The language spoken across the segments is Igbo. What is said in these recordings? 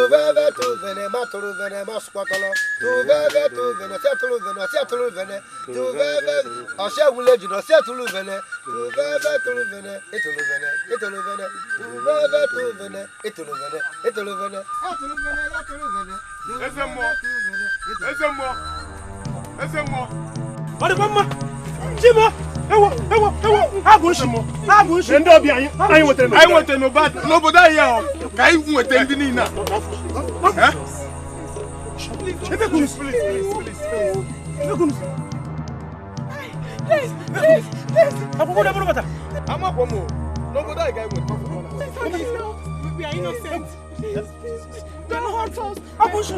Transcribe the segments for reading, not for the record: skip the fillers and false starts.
Tuveve tuvene maturuvene maskwatolo. Tuveve tuvene setuluvene setuluvene. Tuveve asewuleji no setuluvene. Tuveve tuluvene etuluvene etuluvene. Tuveve tuvene etuluvene etuluvene. Etuluvene etuluvene. Ezemo. Ezemo. Ezemo. Bari mama. Chimo. Ewo ewo ewo. Agushi. Agushi. Ndị ọbịa anyị anyị nwetara anyị nwetara n'obodo anyị ahụ ka anyị nweta ndị niile a. Please, please, please, please, please, please. Akwụkwọ na bụrụ bata. Amakwa m n'obodo anyị ka anyị nweta. We are innocent. Please, please. Don't hurt us. Agushi.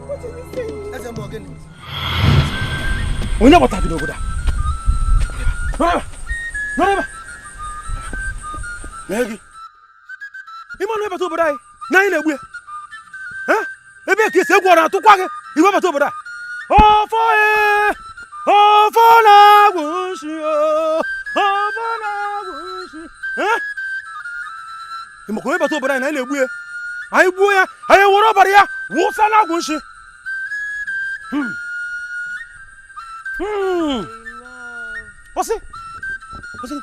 What is he saying? Ezemo gịnị? Onye gbata gị n'obodo a? Nọrọ ebe a. Mee gị. Ime ọnụ ebata obodo anyị na anyị na-egbu ya. Ebe ka esi egwu ọ na-atụkwa gị iwe bata obodo a. Ọfọ e! Ọfọ na-agwụ nshi o! Ọfọ na-agwụ nshi. Ị makwa onye bata obodo anyị na anyị na-egbu ya. Anyị gbuo ya, anyị were ọbara ya wụsa na-agwụ nshi. Ọsị! Ọsị!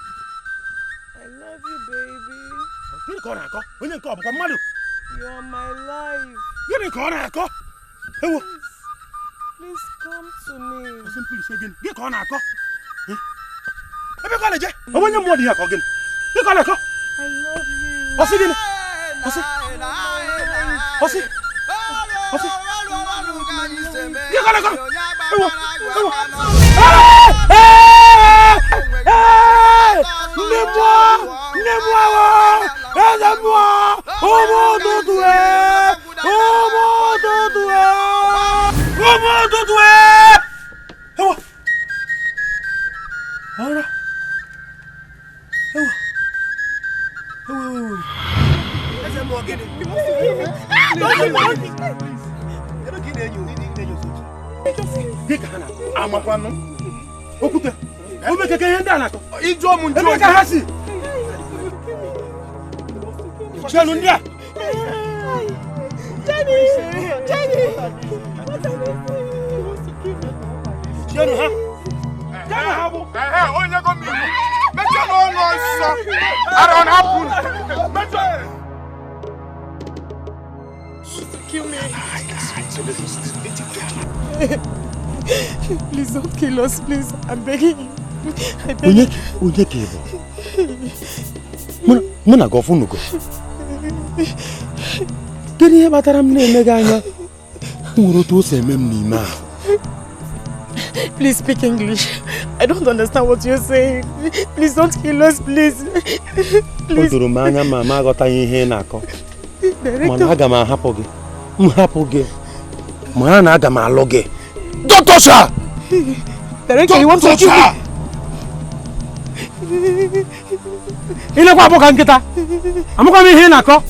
I love you, baby. Gịnị ka ọ na-akọ? Onye nke ọ bụkwa mmadụ? You are my life. Gịnị ka ọ na-akọ? Ewo! Please come to me. Ọsị m please again. Gịnị ka ọ na-akọ? Ebe ka ọ na-eje? Ọ bụ onye mmụọ dị ya ka ọ gịnị? Gịnị ka ọ na-akọ? I love you. Ọsị gịnị? Ọsị! Ọsị! Ọsị! Gịnị ka ọ na-akọ? Ewo! Ewo! Ndị mmụọ! Ndị mmụọ! Eze mmụọ! Ụmụ ụtụtụ e! Ụmụ ụtụtụ e! Ụmụ ụtụtụ e! Ewo! Ọra! Ewo! Ewo ewo ewo! Eze mmụọ gịnị? Ebe ka ị na-enyo na-enyo sochi? Gị ka ha na-akọ? Amakwanụ. Okwute. Omekeke ihe ndị a na-akọ. Ịjụọ m njụ. Ebe ka ha si? Chianu ndị a. Jenny! Jenny! What are they saying? He wants to kill me. Chianu ha. Chianu ha bụ. Onye go m iwu. Mechie n'ọnụ ọsọ. Ara ọ na-apụ. Mechie. To kill me. Please don't kill us, please. I'm begging you. I beg you. Onye ka ị bụ? Mụ na gị ọfụnụgo. Kedu ihe kpatara m na-eme gị anya? M nwere otu o si eme m n'ime ahụ. Please speak English. I don't understand what you're saying. Please don't kill us, please. O doro m anya ma m aghọtaghị ihe ị na-akọ. Mana aga m ahapụ gị. M hapụ gị. Mara na aga m alụ gị. Don't touch her! Director, you want to kill me? Ị na-ekwe abụ ka nkịta. Amakwa m ihe ị na-akọ.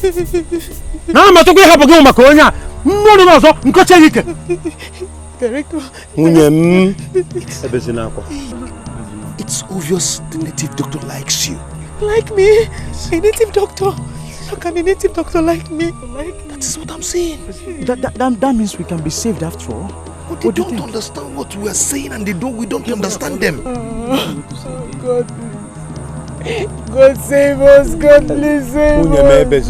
Na ana m achọkwa ịhapụ gị maka onye a. Mmụọ dị n'ọzọ nkọcha gị ike. Director. Nwunye m ebezina akwa. It's obvious the native doctor likes you. Like me? A native doctor? How can a native doctor like me? That is what I'm saying. That means we can be saved after all. But they don't understand what we are saying, and we don't understand them. Oh, God, please. God save us. God, please save us.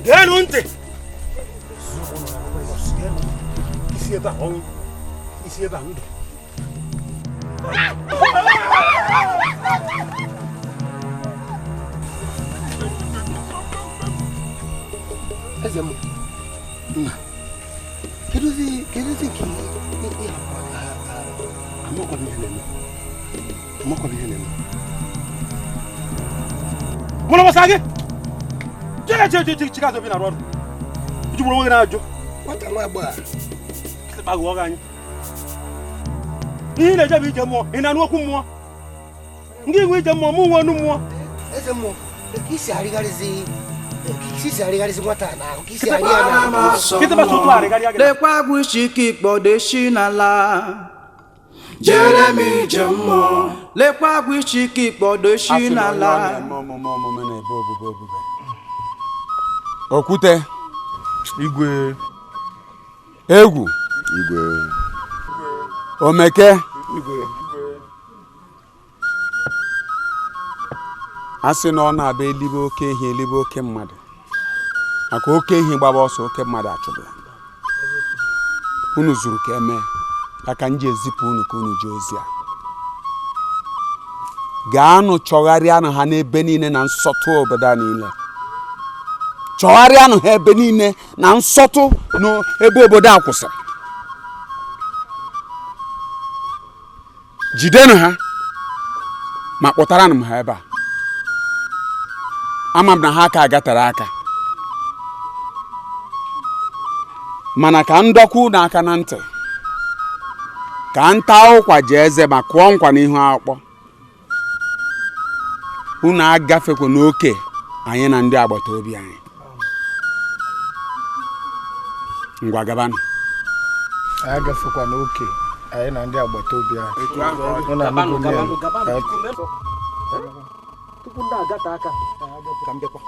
Geenụ ntị. Isi ebe a ọnwụ, isi ebe a ndụ. Eze m, nna, kedụzi ka ị hapụ aka ha? Amakwa m ihe na-eme. Mụ na gbasa gị chee chikazo bi na-arụ ọrụ iji gburu onwe gị na-ajụ nwata nwa agbọghọ kịtịkpa ghụọ gị anya. Ihe ị na-eje bụ ije mmụọ, ị na-anụ okwu mmụọ ndị nwe ije mmụọ, mụ nwe ọnụ mmụọ. Eze mmụọ, ka isi arịgharịzi nwata n'ahụ ka isi arị ya n'ahụ. Kịtịkpa sụtụ arịgharịa gị. Lekwa agwụ isi ike ikpọdeshi n'ala jere m ije mmụọ. Lekwa agwụ isi ike ikpọdeshi n'ala. Okwute igwe egwu igwe omeke igwe a sị na ọ na-abịa elibe oke ehi elibe oke mmadụ maka oke ehi gbaba ọsọ oke mmadụ achụbụ ya. Unu zuru ka emee aka m ji ezipụ unu ka unu jee ozi a. Gaanụ chọgharịanụ ha n'ebe niile na nsọtụ obodo a niile. Chọgharịanụ ha ebe niile na nsọtụ n'ebe obodo a kwụsịrị. Jidenụ ha ma kpọtaranụ m ha ebe a. Ama m na ha aka agatara aka mana ka m dọkwu n'aka na ntị ka m taa ụkwa ji eze ma kụọ nkwa n'ihu akpọ. Unu agafekwa n'oke anyị na ndị agbata obi anyị. Ngwa gabanụ. Anyị agafekwa n'oke anyị na ndị agbata obi anyị. Tupu ndị agata aka ka m bịakwa.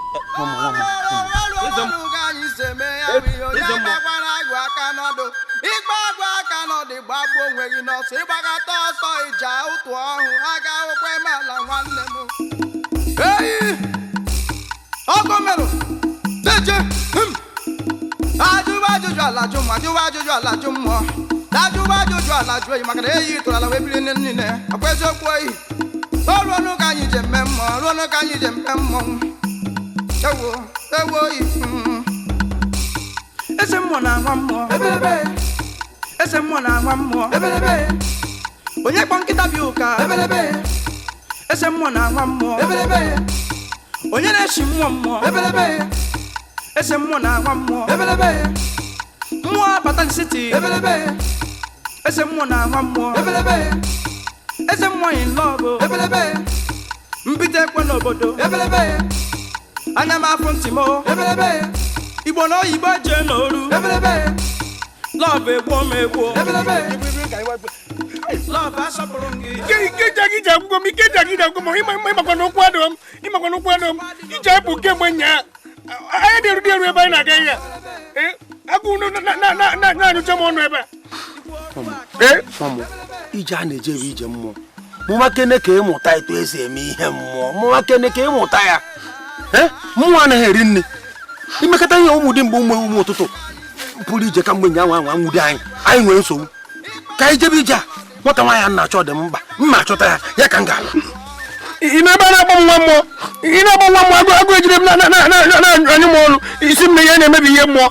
Ịgba agwa aka n'ọdụ gbagbuo onwe gị n'ọsọ ịgbagata ọsọ ija ụtụ ọhụ aga okwe mala nwanne m. Eyi ọkụ merụ deje ajụwa ajụjụ alajụ ma ajụwa ajụjụ alajụ mmụọ ajụwa ajụjụ alajụ eyi maka na eyi tụrụ ala wee biri nne niile ọkwa eziokwu oyi o ruo n'ụka anyị je mme mmụọ ruo n'ụka anyị je mme mmọnwụ ewo ewo oyi. Eze mmụọ na-anwa mmụọ ebelebe. Eze mmụọ na-anwa mmụọ ebelebe. Onye kpọ nkịta bi ụka ebelebe. Eze mmụọ na-anwa mmụọ ebelebe. Onye na-eshi mmụọ mmụọ ebelebe. Eze mmụọ na-anwa mmụọ ebelebe. Mmụọ abata n'siti ebelebe. Eze mmụọ na-anwa mmụọ ebelebe. Eze mmụọ in love ebelebe. Mbite ekwe n'obodo ebelebe. Anya m afụ ntị m ebelebe. Igbo na oyibo jee n'oru ebelebe. Love egbuo m egbuo ebelebe. Love asọpụrụ gị. Ike agwụgwọ m ike agwụgwọ m ịmakwa n'okwu adọ m ịmakwa n'okwu adọ m ije bụ kemgbe nya anyị dị eru ebe anyị na-aga ihe agụ na-anyụcha m ọnụ ebe a. Ije a na-eje bụ ije mmụọ. Mụnwa kene ka ịmụta etu esi eme ihe mmụọ. Mụnwa kene ka ịmụta ya. Mmụọ anaghị eri nne. Imekọta ihe ụmụ dị mgbe ụmụ ụtụtụ pụrụ ije ka mgbe nyanwa anwa nwude anyị anyị nwere nsogbu ka anyị jebe ije a. Nwata nwaanyị a na-achọ dị mkpa mma achọta ya ya ka m ga-alụ. Ị na-ebe a na-agba nwa mmụọ ị na-agba nwa mmụọ agụ ejire m na-anyụ m ọnụ isi m na ihe na-emebi ihe mmụọ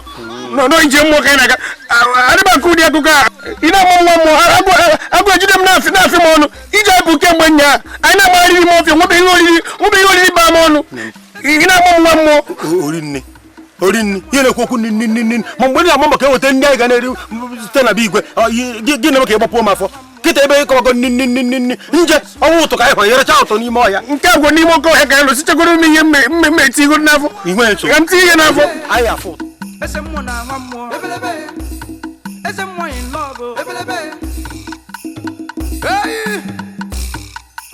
nọ ije mmụọ ka anyị na-aga adịba nke ụdị akụkọ a. Ị na-agba nwa mmụọ agụ ejide m na-afị m ọnụ ije bụ kemgbe nya anyị na-agbagharị ime ọfịa nwebe ihe oriri baa m ọnụ. Ị na-agba nwa mmụọ orinne orinne ihe na-ekwu okwu nne ma mgbe ndị ama maka enweta ndị anyị ga na-eri site na be igwe gị na-eme ka ị gbapụo m afọ kịta ebe ịkọwago nne nje ọnwụ ụtụ ka anyị hụrụ yerecha ụtụ n'ime ọhịa nke agwụ n'ime oke ọhịa ka anyị lụsichagoro m ihe mme etigoro n'afọ ka m tinye ihe n'afọ anyị afọ ụtụ. Eze mmụọ na-anwa mmụọ ebelebe. Eze mmụọ in love ebelebe. Eyi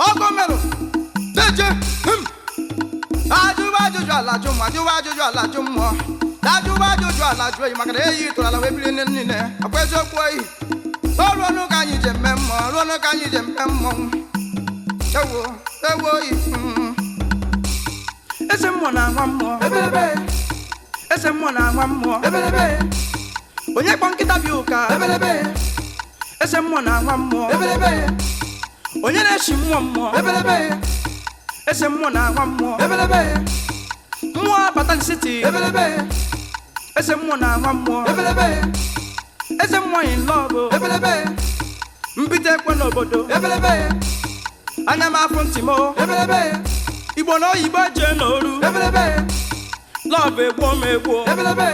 ọkụ merụ deje ajụwa ajụjụ alajụ ma ajụwa ajụjụ alajụ mmụọ ajụwa ajụjụ alajụ eyi maka na eyi tụrụ ala wee biri nne niile ọkwa eziokwu oyi o ruo n'ụka anyị je mme mmụọ ruo n'ụka anyị je mme mmọnwụ ewo ewo oyi. Eze mmụọ na-anwa mmụọ ebelebe. Eze mmụọ na-anwa mmụọ ebelebe. Onye kpọ nkịta bi ụka ebelebe. Eze mmụọ na-anwa mmụọ ebelebe. Onye na-eshi mmụọ mmụọ ebelebe. Eze mmụọ na-anwa mmụọ ebelebe. Mmụọ abata n'siti ebelebe. Eze mmụọ na-anwa mmụọ ebelebe. Eze mmụọ in love ebelebe. Mbite ekwe n'obodo ebelebe. Anya m afụ ntị m ebelebe. Igbo na oyibo jee n'oru ebelebe. Love egbuo m egbuo ebelebe.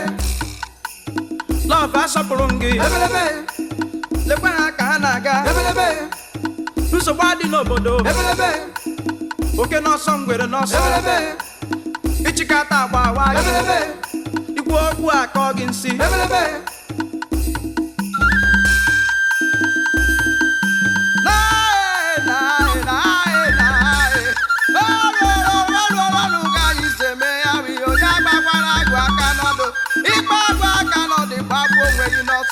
Love asọpụrụ m gị ebelebe. Lekwa ha ka ha na-aga ebelebe. Nsogbu adị n'obodo ebelebe. Oke n'ọsọ ngwere n'ọsọ ebelebe. Ịchịkata agba awa gị ebelebe. Ikwu okwu akọ gị nsị ebelebe.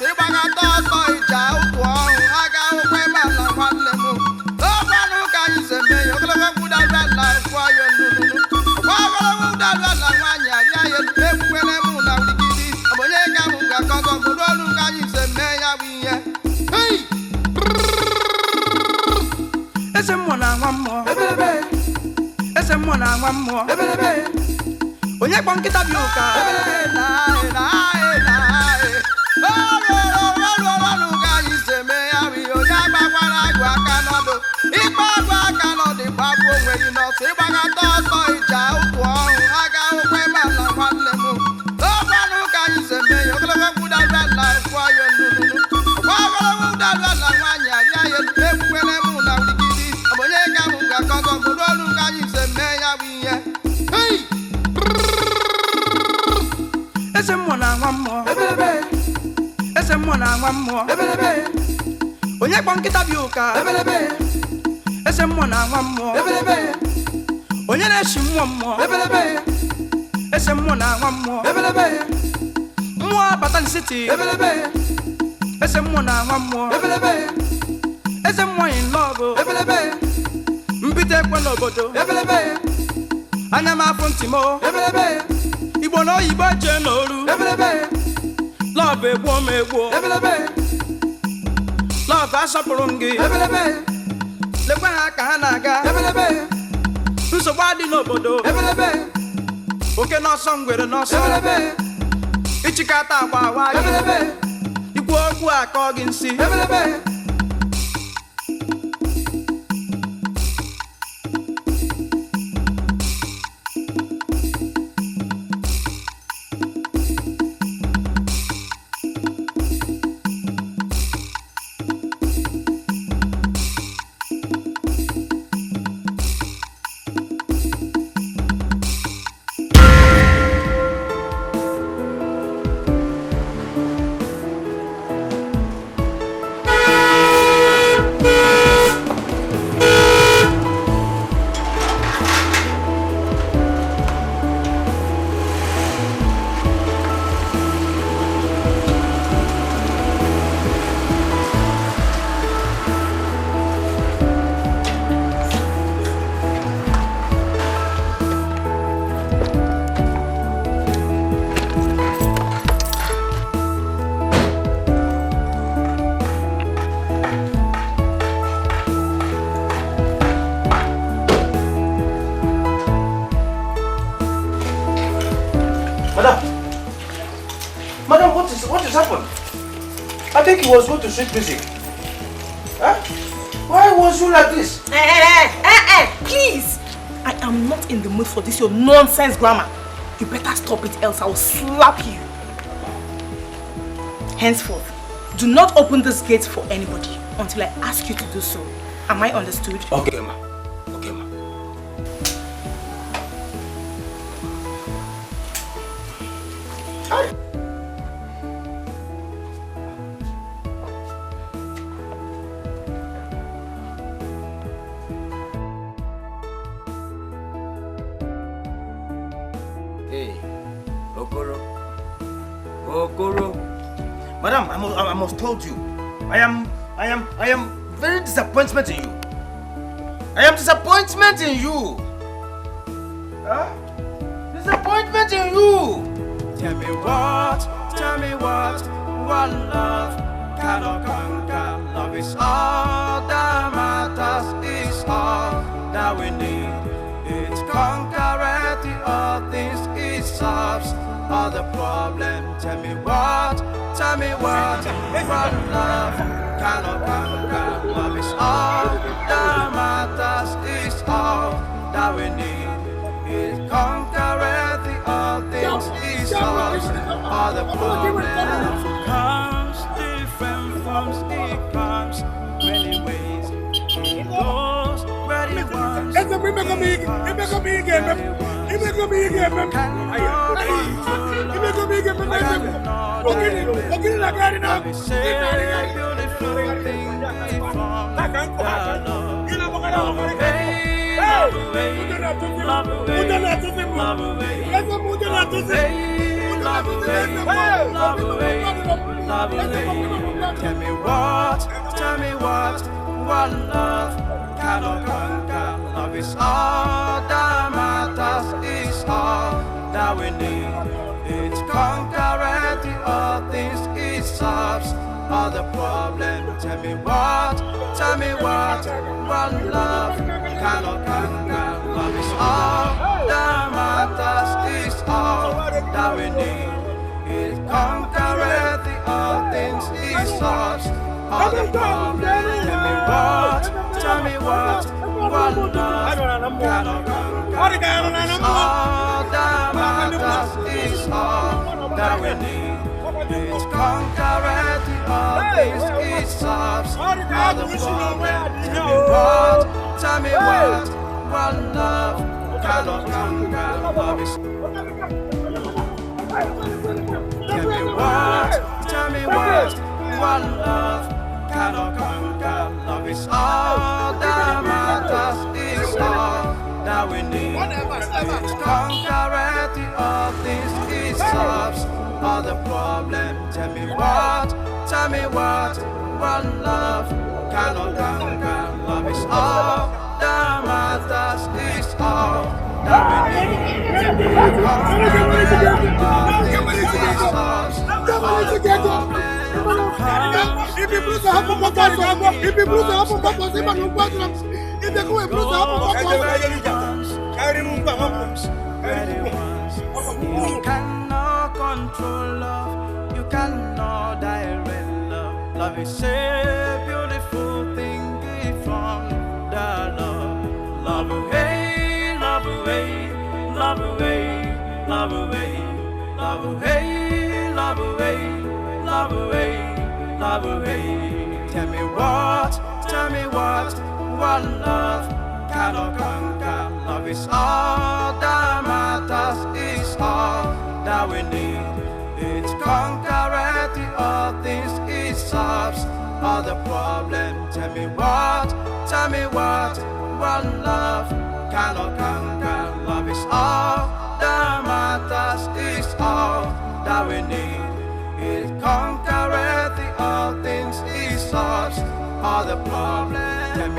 Ịgbagata ọsọ ija ụtụ ọhụ aga okwe mala nwanne m n'ọgwanụ ka anyị si eme ya ogologo kwudaru ala kwụọ ya nnụnụ ọgwa ogologo kwudaru ala nwaanyị arịa ya elu ekwukwere m na wurigidi ọ bụ onye ka m ga-akọzọ bụrụ olu ka anyị si eme ya bụ ihe. Eze mmụọ na nwa mmụọ ebelebe. Eze mmụọ na nwa mmụọ ebelebe. Onye kpọ nkịta bi ụka ebelebe. Ịgbagata ọsọ ija ụtụ ọhụ aga okwe mala nwanne m n'ọgwanụ ka anyị si eme ya ogologo kwudaru ala kwụọ ya nnụnụ ọgwa ogologo kwudaru ala nwaanyị arịa ya elu ekwukwere m na wurigidi ọ bụ onye ka m ga-akọzọ bụrụ olu ka anyị si eme ya bụ ihe. Eze mmụọ na nwa mmụọ ebelebe. Eze mmụọ na nwa mmụọ ebelebe. Onye kpọ nkịta bi ụka ebelebe. Eze mmụọ na nwa mmụọ ebelebe. Onye na-eshi mmụọ mmụọ ebelebe. Eze mmụọ na nwa mmụọ ebelebe. Mmụọ abata n'siti ebelebe. Eze mmụọ na nwa mmụọ ebelebe. Eze mmụọ in love ebelebe. Mbite ekwe n'obodo ebelebe. Anya m afụ ntị m ebelebe. Igbo na oyibo jee n'oru ebelebe. Love egbuo m egbuo ebelebe. Love asọpụrụ m gị ebelebe. Lekwa ha ka ha na-aga ebelebe. Nsogbu adị n'obodo ebelebe. Oke n'ọsọ ngwere n'ọsọ ebelebe. Ịchịkata agba awa gị ebelebe. Ikwu okwu akọ gị nsị ebelebe. Madam, what has happened? I think he was going to sweet music. Huh? Why was you like this? Please! I am not in the mood for this your nonsense grammar. You better stop it, else I will slap you. Henceforth, do not open this gate for anybody until I ask you to do so. Am I understood? Okay, ma. Okay, ma. Hi. Hey, Okoro. Okoro. Madam, I must told you. I am very disappointment in you. I am disappointment in you. Huh? Disappointment in you. Tell me what love cannot conquer. Love is all that matters, is all that we need. It conquereth all things, it solves all the problem. Tell me what love cannot conquer. Love is all that matters, that we need. It conquereth all things, it solves all the problems. Comes different forms, it comes many ways. It goes where it wants. Beautiful thing from the Lord. Love away, love away, love away, love away, love away. Tell me what love cannot conquer. Love is all that matters, is all that we need. It conquereth all things, it solves all the problems. Tell me what love cannot conquer. Love is all that matters, is all that we need. It conquereth all things, it solves all the problems. Tell me what love cannot conquer. It's all that matters, is all that we need. It conquereth all things, it solves all the problems. Tell me what love cannot conquer. Love is. Tell me what love cannot conquer. Love is all that matters, is all that we need. It conquereth all things, it solves all the problems. Tell me what love cannot conquer. Love is all that matters, is all that we need. You cannot control love, you cannot direct love. Love is a beautiful thing from the love. Love away, love away, love away, love away, love away, love away, love away, love away. Tell me what love cannot conquer. Love is all that matters, is all that we need. It conquereth all things, it solves all the problems. Tell me what love cannot conquer. Love is all that matters, is all that we need. It conquereth all things, it solves all the problems. Tell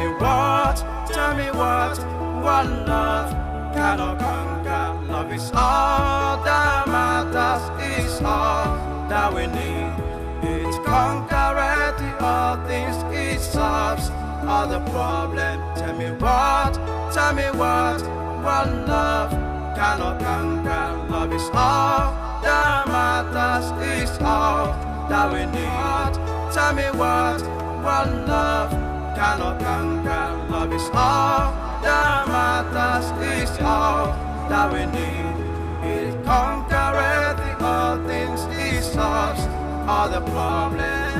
me what love cannot conquer. Love is all that matters, is all that we need. It conquereth all things, it solves all the problems. Tell me what love cannot conquer. Love is all that matters, is all that we need. Tell me what love cannot conquer. Love is all that matters, is all that we need. It conquereth all things, it solves all the problems.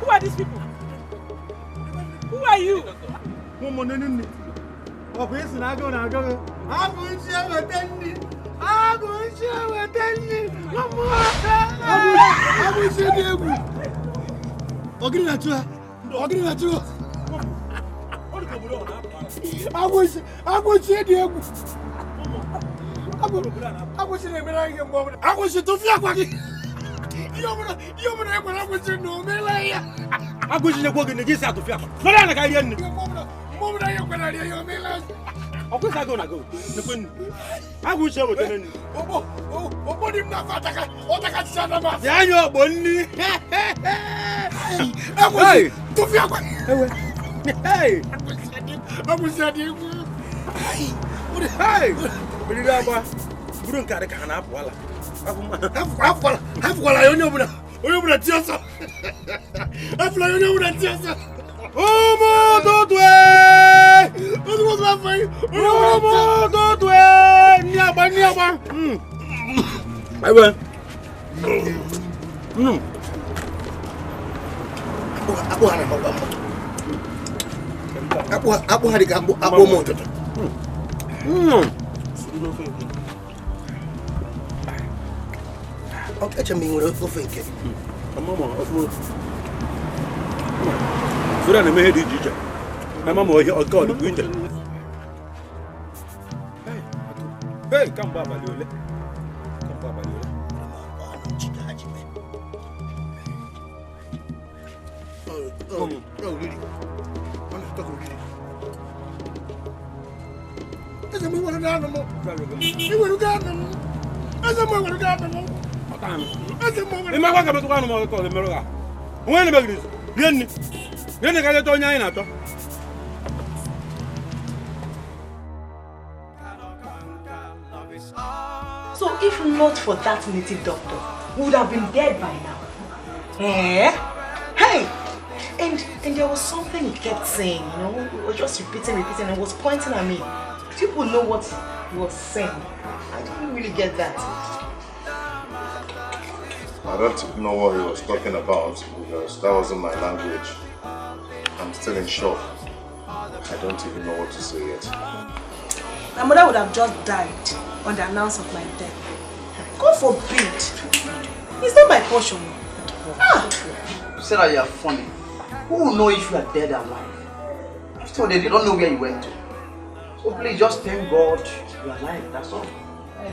Who are these people? Who are you? Ọkwa ịsa agụ na agụ. Nekwe nnu. Agụ uche wetara nnu. Ogbo dị m n'afọ ataka. Ọtakachicha na m afọ. Bịa nye ogbo nni. Akwụsị. Tụfịa akwa. Ewe. Hey! Akwụsị adị egwu. Hey! Oriri agba. Buru nke a dị ka ha na-apụ ala. Hapụkwala ya onye ọbụla. Onye ọbụla ti ọsọ. Hapụla ya onye ọbụla ti ọsọ. Ụmụ ụtụtụ ee! Ụmụ afọ yi. Ụmụ ụtụtụ ee! Nni agba, nni agba. Ewe. Akpụ ha na-amakwa mma. Akpụ ha dị ka akpụ ụmụ ụtụtụ. Eche m ị nwere ofe nke. Sura na-eme ihe dị iche iche. Ama m ọhịa ọka ọdụkwu iche. Hey, kamgbe abalị ole? Kamgbe abalị ole? Eze m iwere anụ m. Iwere anụ m. Eze m iwere anụ m. Eze m iwere. Ị makwa ka metụkwa anụ m ọkọ ọzọ merụ ha. Onwe na-emegiri izu. Rie nri. Rie nri ka leta onye anyị na-achọ. So if not for that native doctor, we would have been dead by now. Eh? Hey! And there was something he kept saying, you know, he was just repeating, and was pointing at me. People know what he was saying. I didn't really get that. I don't know what he was talking about because that wasn't my language. I'm still in shock. I don't even know what to say yet. My mother would have just died on the announcement of my death. God forbid. It's not my portion. Ah! Sarah, you are funny. Who will know if you are dead or alive? After all, they don't know where you went to. So please just thank God you are alive, that's all.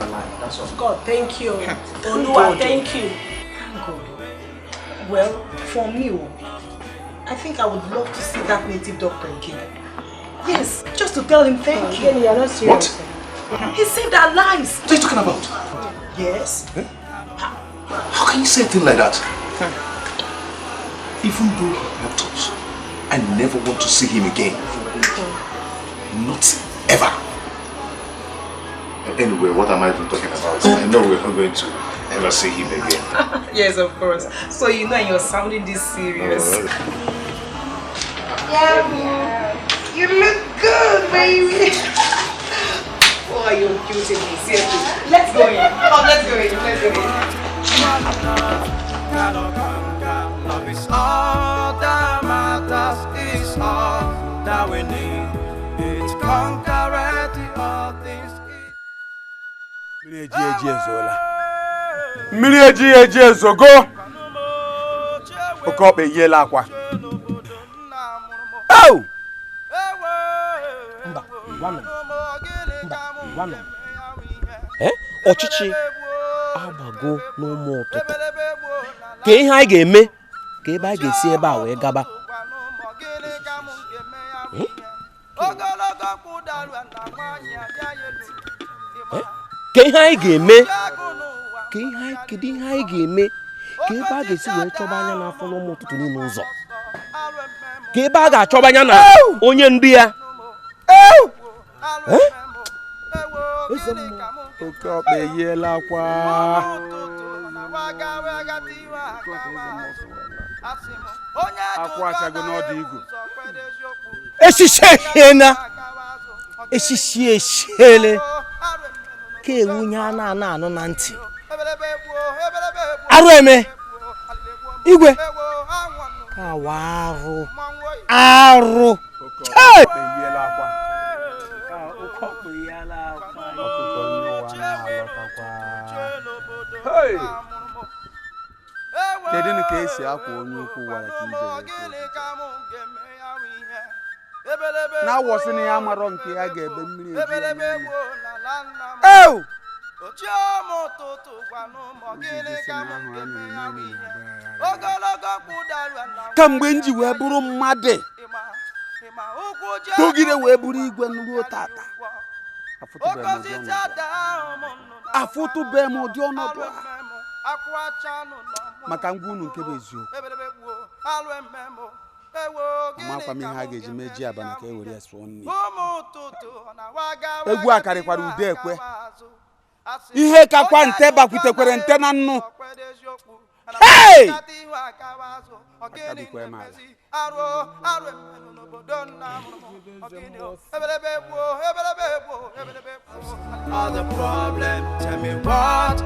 Alive, that's all. God, thank you. Oluwa, thank you. Thank God. Well, for me, I think I would love to see that native doctor again. Yes, just to tell him thank you. You are not serious. What? He saved our lives. What are you talking about? Yes. Eh? How can you say a thing like that? Even though he helped us, I never want to see him again. Not ever. Anyway, what am I even talking about? I know we're not going to ever see him again. Yes, of course. So you know you're sounding this serious. Yeah, you look good, baby. Oh, you're beautiful. Seriously. Let's go in. Oh, let's go in. Let's go in. Love is all that matters, is all that we need. It's conquered all things. Mmiri eji eji ezola. Mmiri eji eji ezogo. Oke ọkpa eyiela akwa. Oh! Mba, gwanụ m. Mba, gwanụ m. Ọchịchị agbago n'ụmụ ụtụtụ. Ka ihe anyị ga-eme ka ebe anyị ga-esi ebe a wee gaba. Ka ihe anyị ga-eme ka ihe anyị kedu ihe anyị ga-eme ka ebe a ga-esi wee chọba anya n'afọ n'ụmụ ụtụtụ niile ụzọ. Ka ebe a ga-achọba anya na onye ndu ya. Oke ọkpa eyiela akwa. Akwa achago n'ọdụ igwe. Eshishi ehiena. Eshishi eshiele. Ka ewunye a na-ana anụ na ntị. Arụ eme. Igwe. Ka awa arụ. Arụ. Oke ọkpa eyiela akwa. Ọkụkọ nye ụwa na-alọtakwa. Hey! Kedu ka esi akwa onye ukwu wara ka ije na-awọsị na ya marọ nke ya ga-ebe mmiri eju ya n'ime. Ew! Kamgbe m ji wee bụrụ mmadụ togide wee bụrụ igwe ruo tata, Afụtụbe m ụdị ọnọdụ a. Maka ngwa unu nke bụ eziokwu. Amakwa m ihe a ga-eji mee ji abana ka e were ya sụọ nri. Egwu a karịkwara ude ekwe. Ihe kakwa nte bakwutekwere nte na nnu. Hey! Akabikwa m ala. All the problem, tell me what,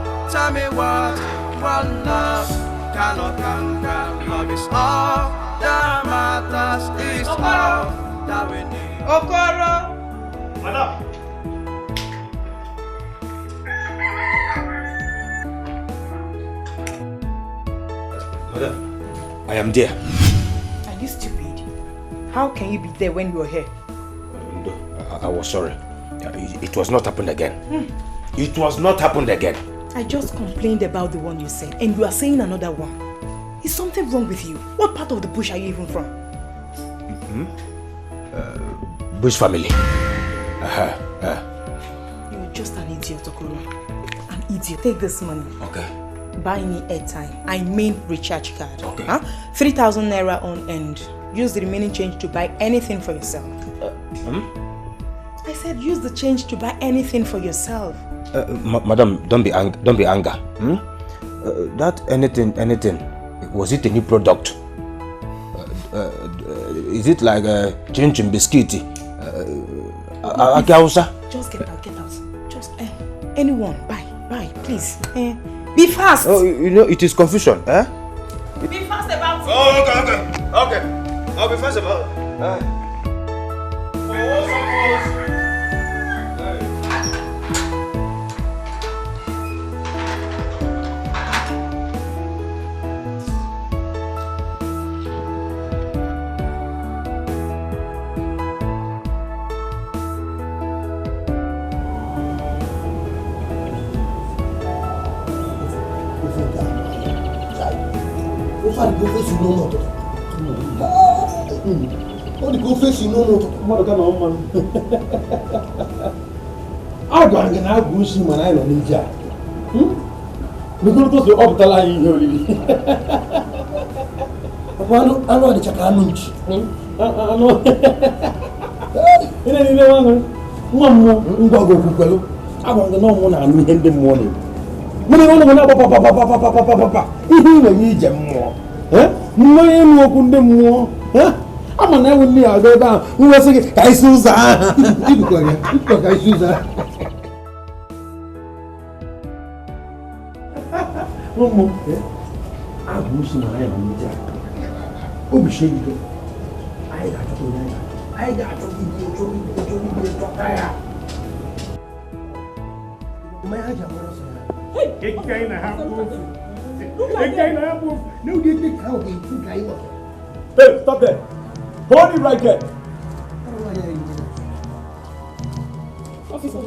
one love cannot conquer. Love is all that matters, is all that we need. Okoro! Madam! Madam, I am there. Are you stupid? How can you be there when you're here? No, I was sorry. It was not happened again. It was not happened again. I just complained about the one you said, and you are saying another one. Is something wrong with you? What part of the bush are you even from? Bush family. You're just an idiot, Okoro. An idiot. Take this money. Okay. Buy me airtime. I mean recharge card. Okay. Huh? 3,000 naira on end. Use the remaining change to buy anything for yourself. I said use the change to buy anything for yourself. Madam, don't be anger. That anything, was it a new product? Is it like a chin chin biscuit? Just get out, Just anyone, buy, please. Be fast. Oh, you know it is confusion, eh? Be fast about it. Oh, okay. I'll be fast about it. A gwara gị na agụ usi mana anyị nọ n'ije a. N'okporo ọ pụtala anyị ihe oriri. Anụ ọdịcha ka anụ nchi. Anụ. Ị na-ere nwa nwa mmụọ ngwa gị okwukwelu. A gwara gị na ọmụ na-anụ ihe ndị mmụọ na-ekwu. Mụ na ụlọ m na-agba papapapapapapapa ihe ị nwere ije mmụọ. Mmanya ịnụ okwu ndị mmụọ. Ama na ewu nne ya aga ebe ahụ nwesị gị ka isi ụzọ ahụ. Ka isi ụzọ ahụ. Ụmụ agụ usi na anyị nọ n'ije a. Obi sie ike. Anyị ga-achọta onye anyị ga-achọ. Anyị ga-achọ ibi chọta ya. Mmanya ha ji agbara ọsọ ya. Hey, stop there. Hold it right there. Officer,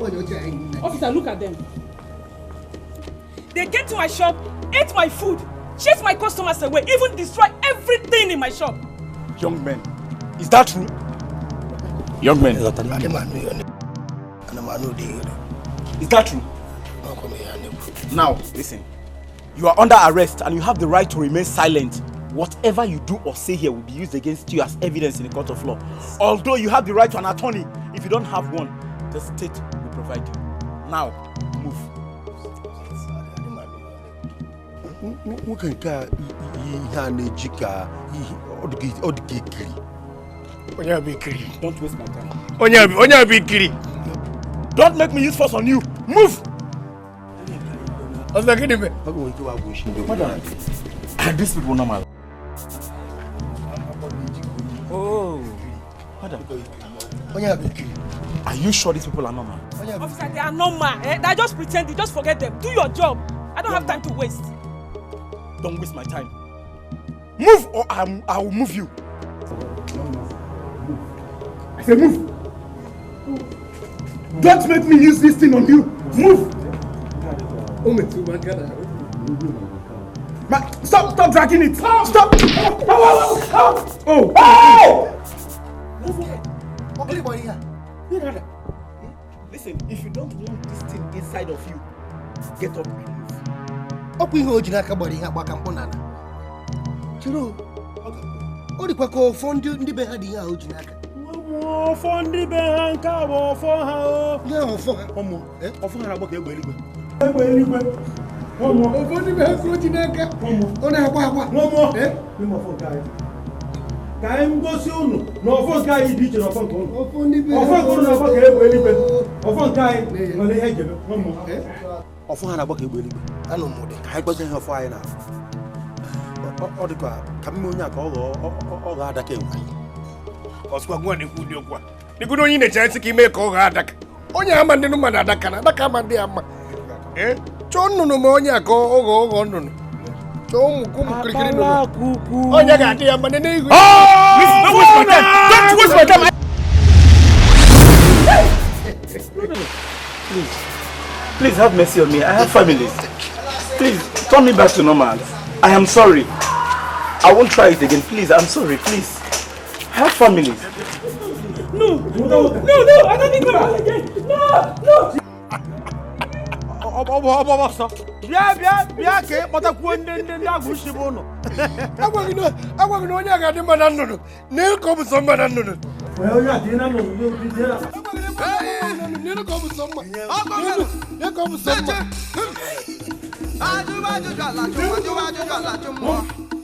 officer, look at them. They came to my shop, ate my food, chased my customers away, even destroyed everything in my shop. Young men, is that true? Young men. Is that true? Now, listen. You are under arrest and you have the right to remain silent. Whatever you do or say here will be used against you as evidence in the court of law. Although you have the right to an attorney, if you don't have one, the state will provide you. Now, move. Don't waste my time. Don't make me use force on you. Move! Are these people normal? Oh, madam. Are you sure these people are normal? Officer, they are normal. Eh? They are just pretending. Just forget them. Do your job. I don't have time to waste. Don't waste my time. Move or I will move you. Move. I say move. Don't make me use this thing on you. Move. Stop dragging it. Stop. Oh. Oh. Listen, if you don't want this thing inside of you, get up and move. Ọkwa ihe o ji n'aka gbara ihe agba ka mkpụ n'ala. Chiro, ọ dịkwa ka ọfọ ndị be ha dị ihe ahụ ji n'aka. Ọfọ ndị be ha nke a bụ ọfọ ha o. Ihe ahụ ọfọ ha. Ọmụ, ọfọ ha na-agba ka egbe eluigwe. Egbe eluigwe. Ọmụ. Ọfọ ndị be ha ka o ji n'aka. Ọ na-agba agba. Ọmụ. Ọfọ nke anyị. Ka anyị ngosi unu na ọfọ nke anyị dị iche na ọfọ nke unu. Ọfọ ndị be ha. Ọfọ nke unu na-agba ka egbe eluigwe. Ọfọ nke anyị nwere ihe ejebe. Ọmụ. Ọfọ ha na-agba ka egbe eluigwe. Anụ m ụdị. Ka anyị gbazie ihe ọfọ anyị na-afụ. Ọ dịkwa ka mme onye a ka ọ ghọọ adaka enwe. Ọsụkwa gwa na-ekwu ụdị okwu a. Dịgodo onye na-eche ntị ka ime ka ọ ghọọ adaka. Onye ama ndị mmadụ adaka na adaka ama ndị ya mma. Chọọ nnụnụ ma onye a ka ọ ghọọ nnụnụ. Chọọ ụmụ kirikiri nnụnụ. Onye ga-adị ya mma n'ihu. Don't waste my time. Don't waste my time. Please, please have mercy on me. I have families. Please turn me back to normal. I am sorry. I won't try it again. Please, I'm sorry. Please. I have families. No, no, no, no! I don't need my again. No, no. Bịa ka ị kpọtakwuo ndị agwụ isi bụ ụnụ. Agwaghị na onye a ga-adị mma na nnụnụ. Na ka ọ bụ sọ mma na nnụnụ. Onye a dị na nnụnụ. N'elu ka ọ bụ sọ mma. N'elu ka ọ bụ sọ mma.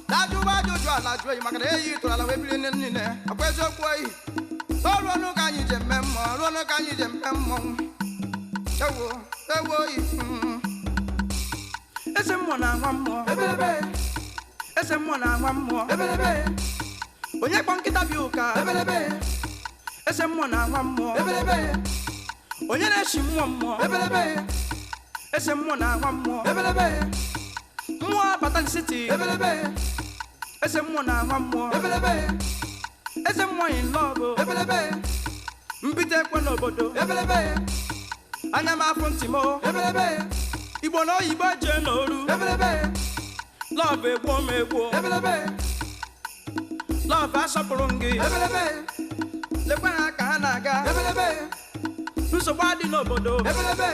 Ajụjụ ala jụọ eyi maka na eyi tụrụ ala wee biri nne niile akwa eziokwu oyi ruo n'ụka anyị ji eme mmụọ ruo n'ụka anyị ji eme mmọnwụ ewo ewo oyi eze mmụọ na-anwa mmụọ ebelebe eze mmụọ na-anwa mmụọ ebelebe onye kpọ nkịta bi ụka ebelebe eze mmụọ na-anwa mmụọ ebelebe onye na-eshi mmụọ mmụọ ebelebe eze mmụọ na-anwa mmụọ ebelebe mmụọ abata n'siti ebelebe eze mmụọ na-anwa mmụọ ebelebe eze mmụọ in love ebelebe mbite ekwe n'obodo ebelebe anya m afụ ntị m ebelebe igbo na oyibo jee n'oru ebelebe love egbuo m egbuo ebelebe love asọpụrụ m gị ebelebe lekwa ha ka ha na-aga ebelebe nsogbu adị n'obodo ebelebe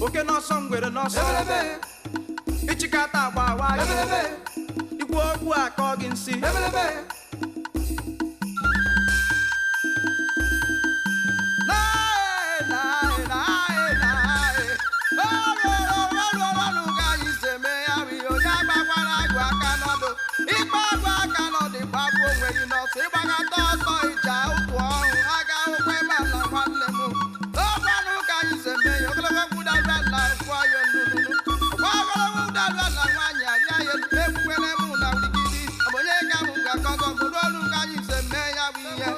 oke n'ọsọ ngwere n'ọsọ ebelebe ịchịkata agba awa ebelebe ikwu okwu akọ gị nsị ebelebe ịgbagata ọsọ ịja ụtụ ọhụụ aga okwe mala nwanne m n'ọgwanụ ka anyị si eme ya ogologo kwudaru ala kwụọ ya nnụnụ ọgwa ogologo kwudaru ala nwaanyị arịa ya elu ekwukwere m na wurigidi ọ bụ onye ka m ga-akọzọ bụrụ olu ka anyị si eme ya bụ ihe.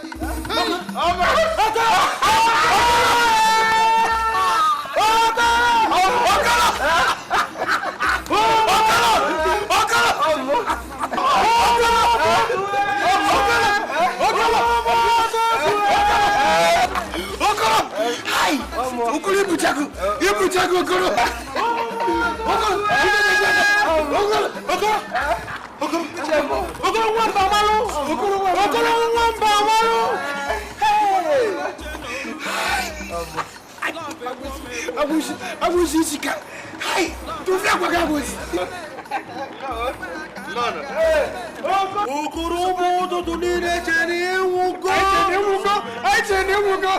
Okoro ibuchago ibuchago Okoro Okoro Okoro Okoro Okoro nwamba amalu Okoro Okoro nwamba amalu. Agusi agusi isika. Hai tufi agwa agusi. Okoro ụmụ ụtụtụ niile chere ịnwụgo. Anyị chere ịnwụgo.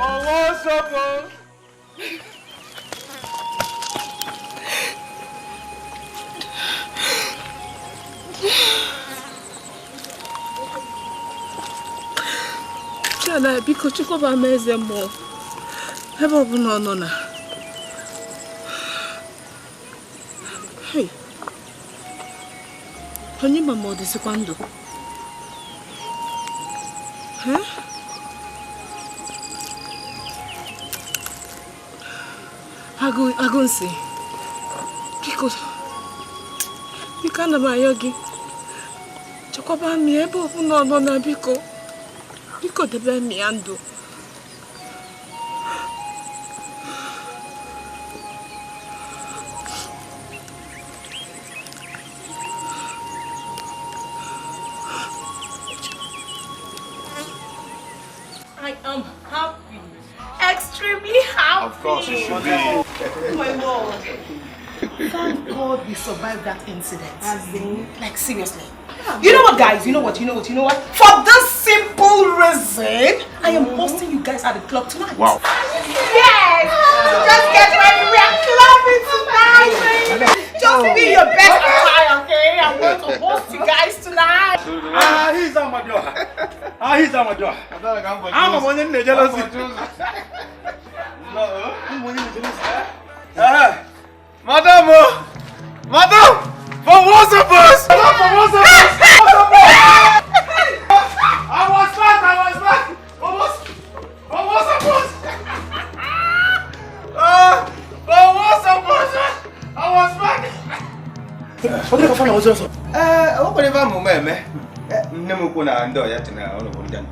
Ọwọ́ sọ́kọ. Chala biko chekwaba m eze mmụọ ebe ọ bụla ọ nọ na. Hey. Onye ma ma ọ dịzikwa ndụ? Agụ nsị, biko, biko ana m ayọ gị chekwaba m ya ebe ọbụla ọ nọ na biko, biko debe m ya ndụ. course, it should be. Oh my Lord. Thank God we survived that incident. Like, seriously. You know what, guys? You know what? For this simple reason, I am hosting you guys at the club tonight. Wow. Yes! Just get ready. We are clubbing tonight, baby. Just be your best attire, okay? I'm going to host you guys tonight. Ah, he's on my door. Ah, he's on my door. I'm a one in the jealousy. Madam, madam, for what's up, boss? For what's up, boss? I was back. For what's up, boss? For what's up, boss? I was back. What could ever move, Nemukuna and Doyatina on the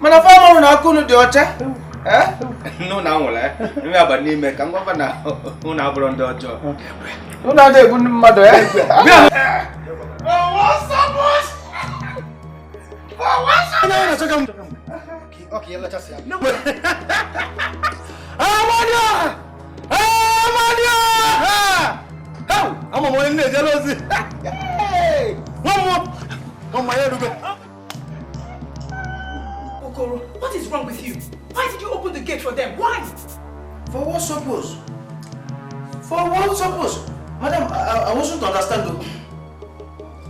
Mana farmer na kunu dị ọcha. No na nwụla. Eme aba n'ime ka ngwa na unu abụrụ ndị ọjọọ. Unu adịghị egbu ndị mmadụ eh? Okoro, what is wrong with you? Why did you open the gate for them? Why? For what purpose? For what purpose? Madam, I wasn't to understand though.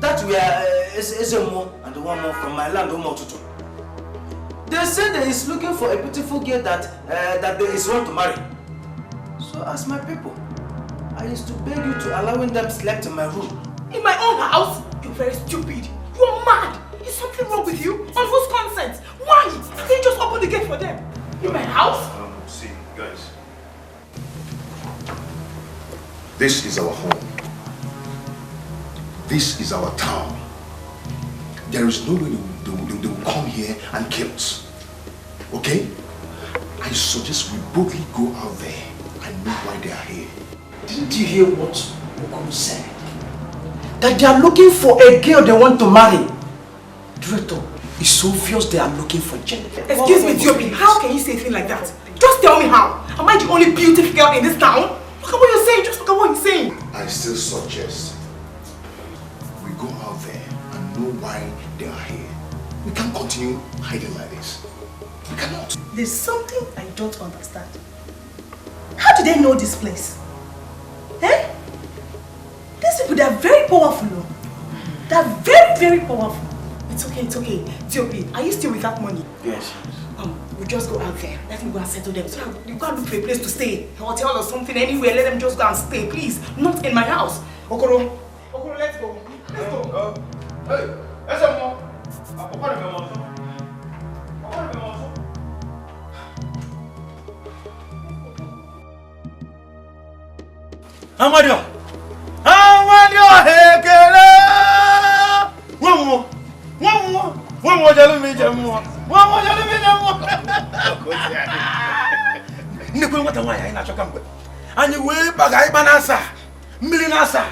That we are Ezemo and the one more from my land, Omotutu. They said they is looking for a beautiful girl that they is want to marry. So as my people, I used to beg you to allowing them slept in my room. In my own house? You're very stupid. You're mad. Is something wrong with you? On whose consent? Why? Can you just open the gate for them? In my house? See, guys. This is our home. This is our town. There is no way they will come here and kill us. Okay? I suggest we boldly go out there and know why they are here. Didn't you hear what Okoro said? That they are looking for a girl they want to marry. Director, it's obvious they are looking for Jennifer. Excuse me, Diopi, how can you say a thing like that? Just tell me how. Am I the only beautiful girl in this town? Look at what you're saying. Just look at what you're saying. I still suggest we go out there and know why they are here. We can't continue hiding like this. We cannot. There's something I don't understand. How do they know this place? Eh? These people, they are very powerful. Though. They are very, very powerful. It's okay, it's okay. Diopi, are you still with that money? Yes. We'll just go out there. Let me go and settle them. So that you can't look for a place to stay. A hotel or something, anywhere. Let them just go and stay, please. Not in my house. Okoro. Okoro, let's go. Let's go. Hey, Ezemo. Amadio! Amadio ekele! Nwa mmụọ jelu m ije mmụọ. Nwa mmụọ jelu m ije mmụọ. Nnekwe nwata nwaanyị anyị na-achọ kamgbe. Anyị wee gbaga ịgba na-asa, mmiri na-asa,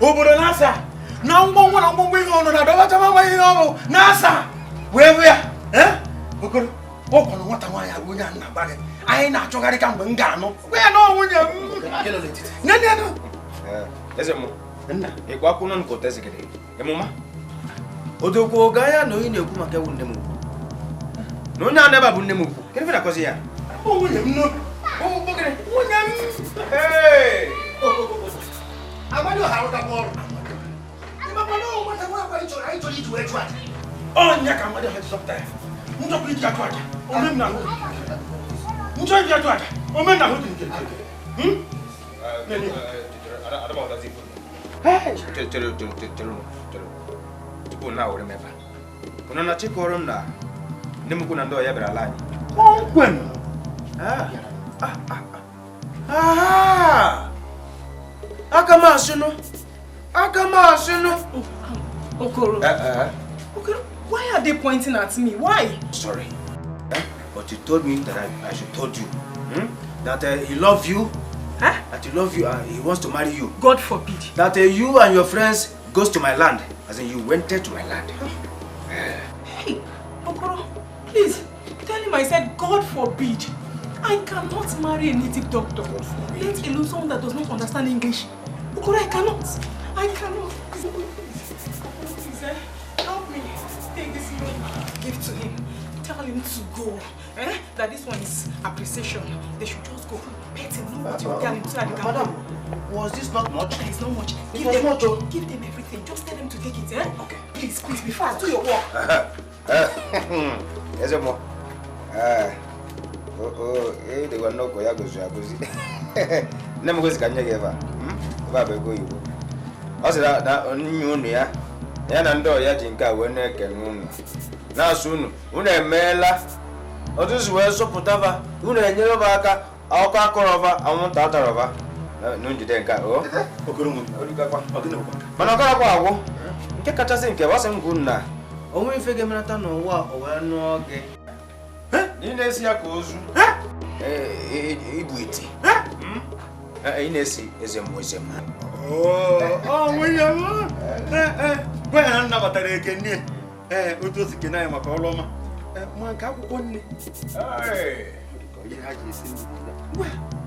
obodo na-asa, na ngwongwo na ngwongwo ihe ọnụ na-adọbacha nwa ihe ọrụ na-asa. Wee bụ ya. Okoro, ọ kwara nwata nwaanyị abụ onye a na-agba gị. Anyị na-achọgharị kamgbe m ga-anụ. Gwa ya na ọ nwunye m. Nne nụ. Ezemo, nna, ịkwa akwụnọ nke ụtọ ezigere. Emuma? Odokwo gaya na onye na-ekwu maka ewu nne m ukwu. Na onye a na-ebe a bụ nne m ukwu. Kedu ife na-akọzi ya? Nwunye m nụ. Nwunye m. Hey! Amadi ọha arụtakwa ọrụ. Ịmakwa na nwata nwa anyị chọrọ iji wee chụ aja. Ọnya ka Amadi ọha ji zọpụta ya. Njọkwa iji achụ aja. Ome m na-ahụ. Njọ iji achụ aja. Ome m na-ahụ dị nke. Chere. Tupu na were m ebe a. Unu na chịkọrọ m na nne m ukwu na ndị ọya bịara ala anyị. Kpọmkwem. Aka m asịnụ. Okoro. Okoro, why are they pointing at me? Why? Sorry. But you told me that I should told you that he loves you. Huh? That he loves you and he wants to marry you. God forbid. That you and your friends goes to my land. As in you went to my land. Hey, Okoro, please, tell him him, I said, God forbid. I cannot marry a native doctor. Let alone someone that does not understand English. Okoro, I cannot. I cannot. Please, help me take this money, give to him. Tell him to go. Eh? That this one is appreciation. They should just go. Pet him. Know what you tell him so that they can Madam, go. Was this not much? It's not much. Give them, much. Give them everything. Just tell them to take it. Eh? Okay. Please, please, be fast. Do your work. Yes, mo. Oh, they were no go. Ya go. Name goes can you give her? Baba go you. Also, that on ya. Ya na ndo ya jinka we na ekene unu. Na-asụ unu, unu emeela. Ọtụtụ wee sọpụtaba, unu enyere ba aka, ọkụ akọrọba, anwụnta atarọba. Na njide nke a, o? Mana ọkarakwa agwụ. Nke kachasị nke bụ asị m gwu na onwe ife ga-emenata n'ụwa o wee nụọ gị. Ị na-esi ya ka ozu. Ibu iti. Ị na-esi eze mmụọ eze mmụọ. Oh, nwunye m. Gwa ya na nnabatara ekene. Otu o si kene anyị maka ọrụ ọma. Ma nke akwụkwọ nne.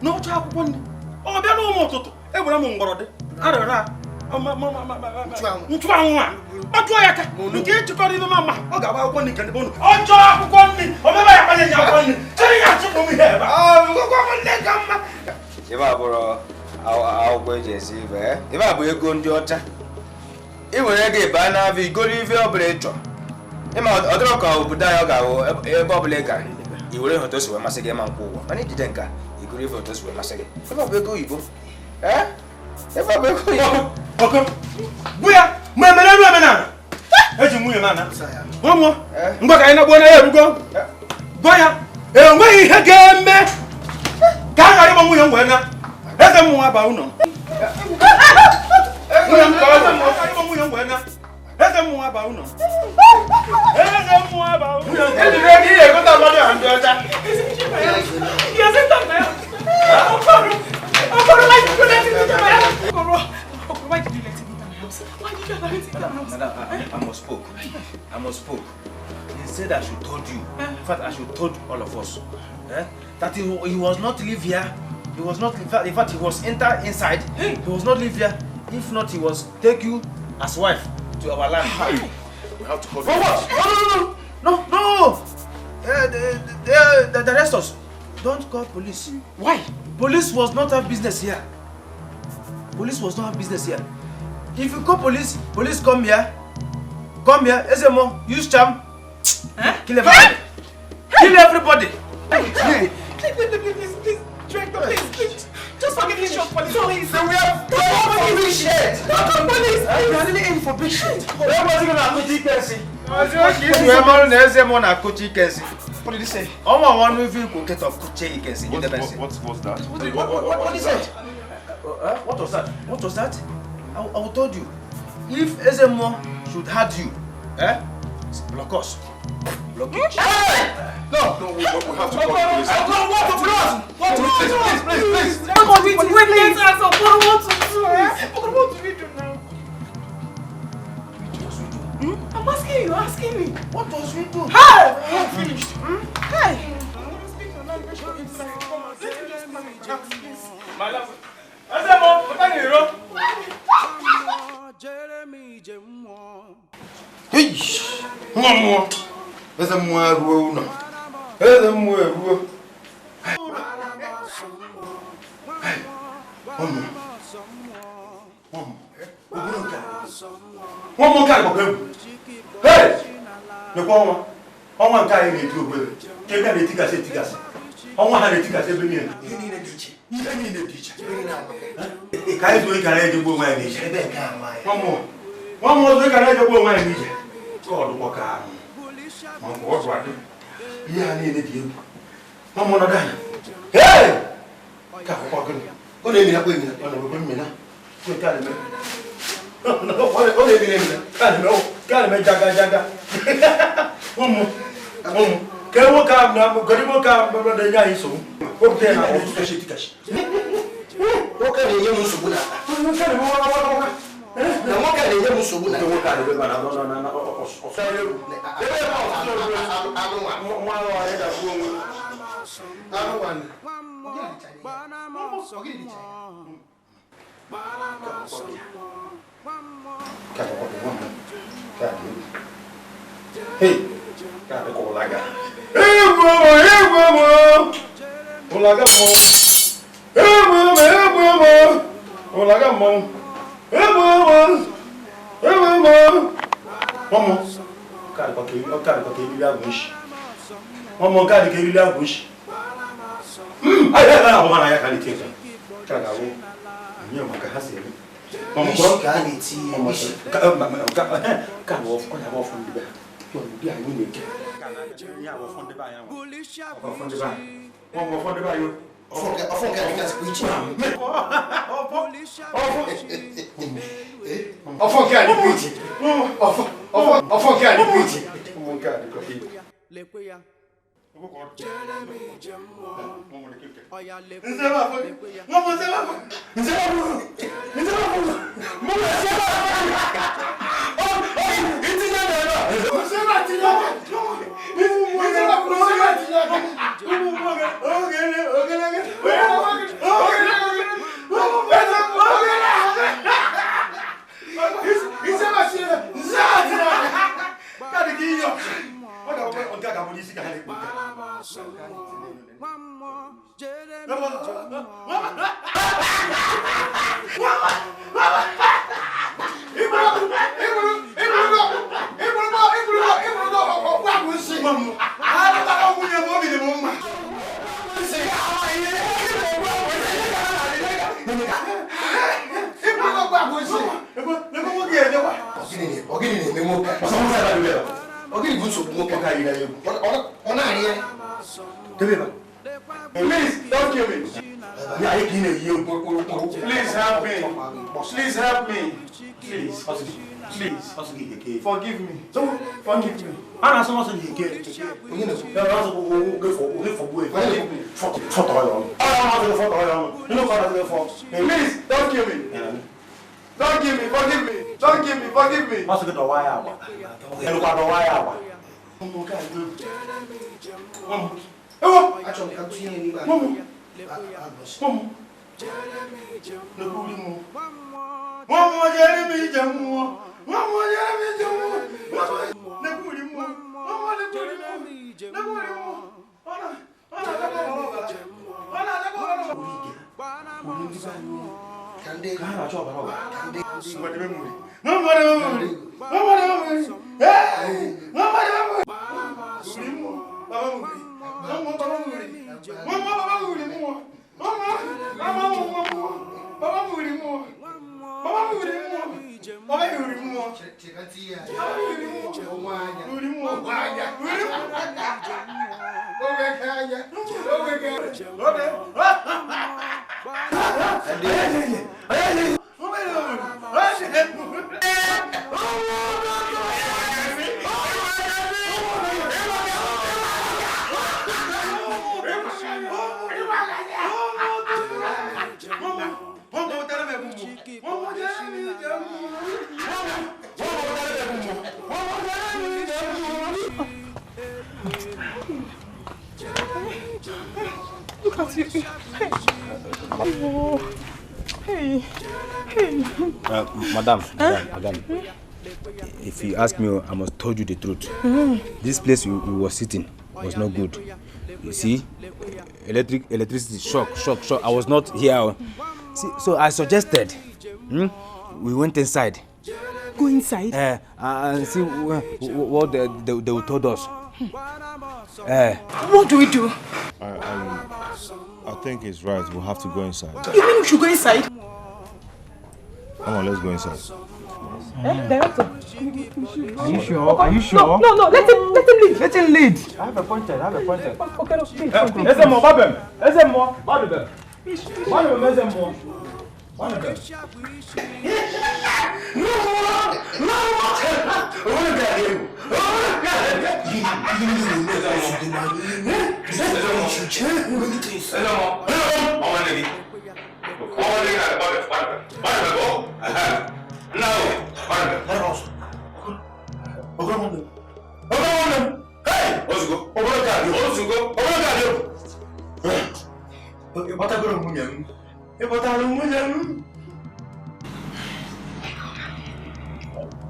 N'ọchọ akwụkwọ nne. Ọ bịa n'ụmụ ụtụtụ, egwere m mgbọrọdị. Arịrịa nchụanwụ a. Kpatụọ ya aka. Nke ịchịkọrọ ibe mama, ọ ga-agba akwụkwọ nne nke ndị be unu. Ọ chọọ akwụkwọ nne, ọ bịa ya kpanye ya akwụkwọ nne. Chere ya achụpụ m ihe ebe a. Akwụkwọ nne ka mma. Ebe a bụrụ akwụkwọ eji esi ibe. Ebe a bụ ego ndị ọcha. Ị nwere ego ịba n'afọ igoro ife ọ bụla ị chọrọ. Ịma ọ dịrọ ka obodo anyị ọ ga-awụ ebe ọ bụla ị gara i were ihe otu o si wee masị gị ịma nkwụ ụgwọ mana ijide nka igoro ife otu o si wee masị gị. Ebe ọ bụ ego oyibo. Ebe ọ bụ ego oyibo. Ọkọ, gbu ya ma emere elu omenala. Eji nwunye m ana. Ụmụ, ngwa ka anyị na-agbuo na ya erugo. Gwa ya, enweghị ihe ga-eme ka a ghara ịgba nwunye m wee na. Eze mmụọ aba ụlọ. Nwunye m ka ọ nwunye m wee na. Eze mmụọ aba ụlọ. Eze mmụọ aba ụlọ. Ejide gị ihe egote amadị ọha ndị ọcha. Why did you let him enter my house? Why did you allow him to enter my house? Madam, I must spoke. I must spoke. He said I should told you. In fact, I should told all of us. That he was not live here. He was not, in fact, he was enter inside. He was not live here. If not, he was take you as wife to our land. Hi. We have to call. For what? No, no, no, no, no. The arrest us. Don't call police. Why? Police was not have business here. Police was not have business here. If you call police, police come here. Come here, SMO, use charm. Kill everybody. Kill everybody. Please, please, please, please, director, please, please. Just forgive me, short police, please. So we have for big shit. Police, we are really in for big shit. Where was he gonna put Ikensi? What did he say? What was that? What did he say? What was that? What was that? I told you, if Ezemo should hurt you, block us. Blockage. Hey! No, no, we have to call the police. What? Please, please, please. Wait, what do we do now? Hmm? I'm asking you, asking me. What does we do? Hey! I'm finished. Hey! My love. Ezemo, what are you doing? Hey! Nwa eze mmụọ eruo ụlọ. Eze mmụọ eruo. Nwa mmụọ nke a gbakwa egwu. Hey! Lekwa ọnwa. Ọnwa nke anyị na-eti ogbere. Ka ebe a na-etigasị etigasị. Ọnwa ha na-etigasị ebe niile. Ihe niile dị iche. Ihe niile dị iche. Ka anyị zuo ike anyị ejegbu onwe anyị n'ije. Nwa mmụọ zuo ike anyị ejegbu onwe anyị n'ije. Ka ọ dụkwa ka ahụ. Ihe a niile dị egwu. Nwa mmụọ nọdụ anya. Hey! Ka akwụkwọ gịnị? Ọ na-emina kwa emina. Ọ na-emekwa mmina. Nke a na-eme. Ọ na-emina emina. Ka a na-eme jaga jaga. Nwa mmụọ. Ka nwoke ahụ kedu nwoke ahụ na-enye anyị nsogbu. Wepụta ya na ọtụtụ esi etikachi. Nwoke na-enye m nsogbu n'akpa. Nwoke na-eme waka waka waka. Na nwoke a na-enye m nsogbu na nwoke a na-ebe na na Hey, Please don't kill me. Please help me. Please help me. Please. Please. Forgive me. Forgive me. Please don't kill me. Don't kill me. Forgive me. Don't kill me. Forgive me. Look at you. Hey. Oh. Hey. Hey. Madam, madam, if you ask me, I must tell you the truth. This place we were sitting was not good. You see, electricity shock. I was not here. See, so I suggested. We went inside. Go inside? And see what they told us. What do we do? I think it's right. We'll have to go inside. You mean we should go inside? Come on, let's go inside. Director. Are you sure? Are you sure? No, let him lead. Let him lead. I have a pointer. Okay, no, please. Ezemo, babem. Ezemo, babem. Babem, Ezemo. Babem. No.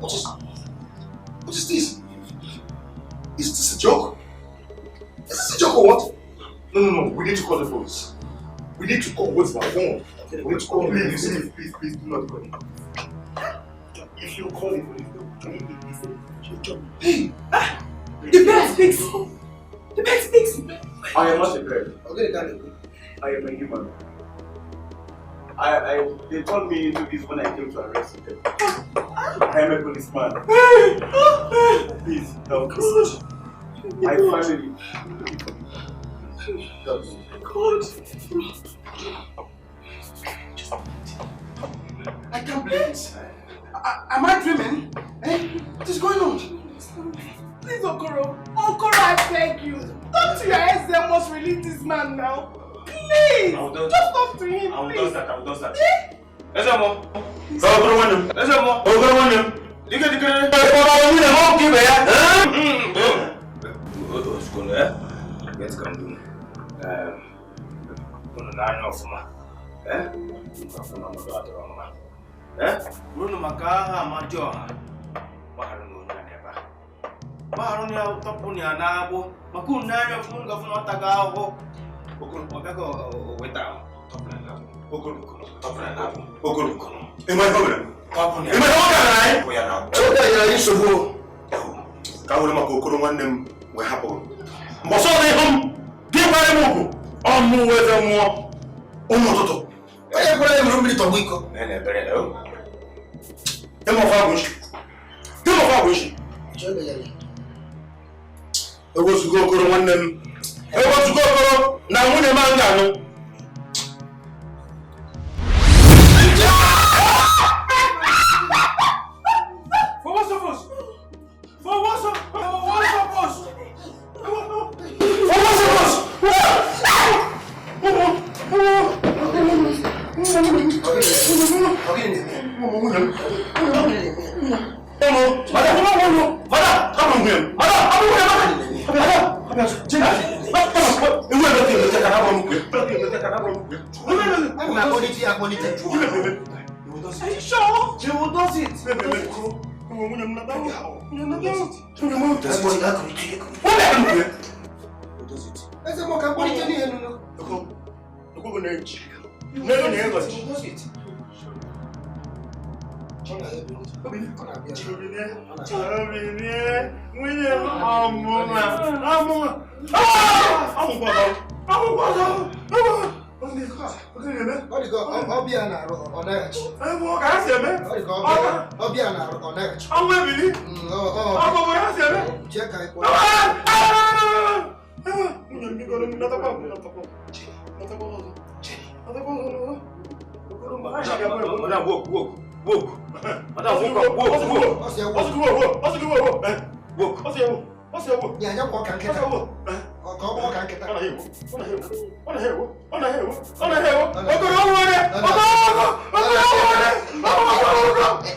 What is this? Is this a joke? Is this a joke or what? No, no, no. We need to call the police. We need to call. What's my phone? We need to call. Please, please, please, please, do not call it. If you call the police, they will join the job. Hey! The bird speaks! The bird speaks! I am not a bird. I am a human. They turned me into this when I came to arrest them. I am a policeman. Please help me. I finally help me. God. I can't believe it. Am I dreaming? Eh? What is going on? Please, Okoro. Okoro, I beg you. Talk to your SM must release this man now. Please! Just talk to him, please. I will do that. Ezemo. Okoro nwanne m. Ezemo. Okoro nwanne m. Dike dike. Okoro nwunye m ọ kibe ya. Ozugbo eh? Get ka m unu na-anya ọfụma. Eh? Ọfụma ọnọdụ adịrọ mma. Eh? Bụrụnụ maka aha Amadioha. Gbagharụ na onye a n'ebe a. Gbagharụ na ya tọpụ na ya n'agbụ. Maka unu na-anya ọfụma unu ga-afụ na ọ tago ahụhụ. Okoro ọbịago weta ahụ. Tọpụ ya n'agbụ. Okoro tọpụ ya n'agbụ. Okoro Ịma ihe o mere? Tọpụ ya. Ịma ihe ọ gara anyị? Tọpụ ya n'agbụ. Chukwu nyere anyị nsogbu. Ka were maka Okoro nwanne m wee hapụ m. Mgbe ọsọ dị ihu m, gị kwara m ugwu, ọmụ weze nwụọ. Ụmụ ụtụtụ. Onye kwere eburu mmiri tọgbọ iko. Ịma ọfọ agwụ nshi. Ịma ọfọ agwụ nshi. Ewezugo Okoro nwanne m. Ewezugo Okoro na nwunye m ahụ ga-anụ. For what purpose? For what purpose? For what purpose? Are you sure? She will does it.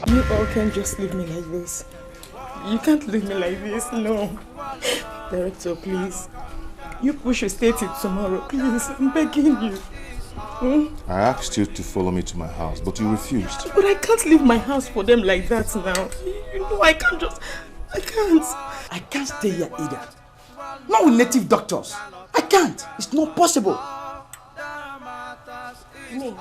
You all can't just leave me like this. You can't leave me like this, no. Director, please. You push your state it tomorrow, please. I'm begging you. Hmm? I asked you to follow me to my house, but you refused. But I can't leave my house for them like that now. You know, I can't just... I can't. I can't stay here either. Not with native doctors. I can't. It's not possible. Me,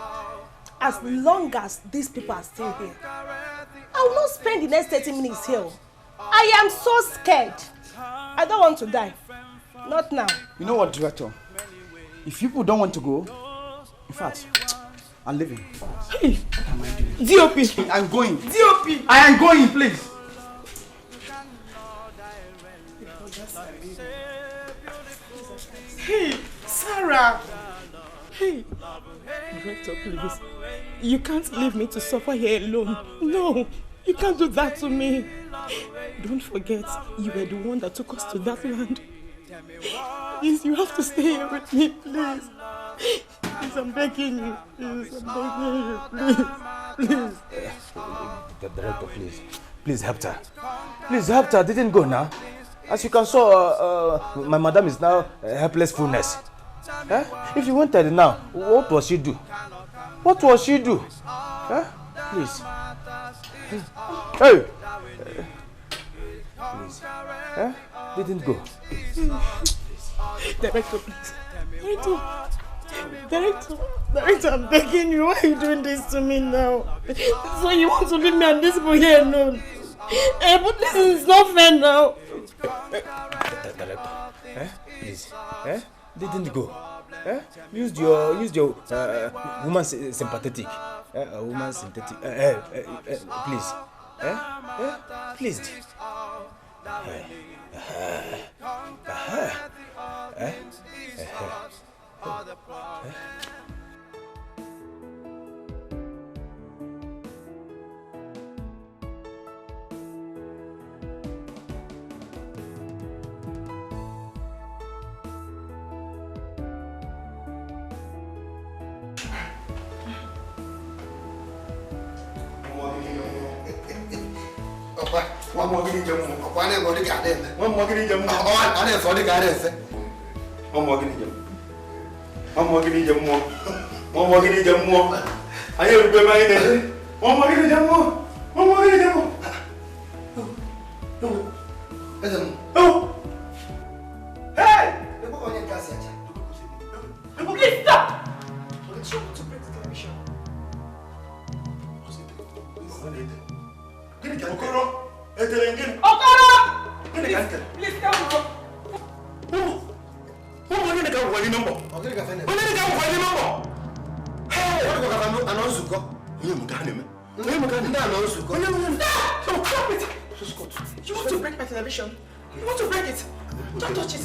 as long as these people are still here, I will not spend the next 30 minutes here. I am so scared. I don't want to die. Not now. You know what, Director? If people don't want to go, in fact, I'm leaving. Hey, what am I doing? DOP. I'm going. DOP. I am going, please. Hey, Sarah. Hey, Director, please. You can't leave me to suffer here alone. No, you can't do that to me. Don't forget, you were the one that took us to that land. Please, you have to stay here with me, please. Please, I'm begging you. Please, I'm begging you. Please, please. The director, please. Please help her. Please help her. Didn't go now. As you can saw, my madam is now helpless fullness. Eh? If you wanted now, what will she do? What will she do? Eh? Please. Hey! Please. Eh? Didn't go. Director, please. Director, I'm begging you. Why are you doing this to me now? So you want to leave me and this people here alone? But this is not fair now. Director, eh? Please, eh? Didn't go. Eh? Use your woman sympathetic. Woman synthetic. Please, eh? Please. Please stop! Do you want to break the television? Okoro! Please tell me. Stop it! You want to break my television? You want to break it? Don't touch it.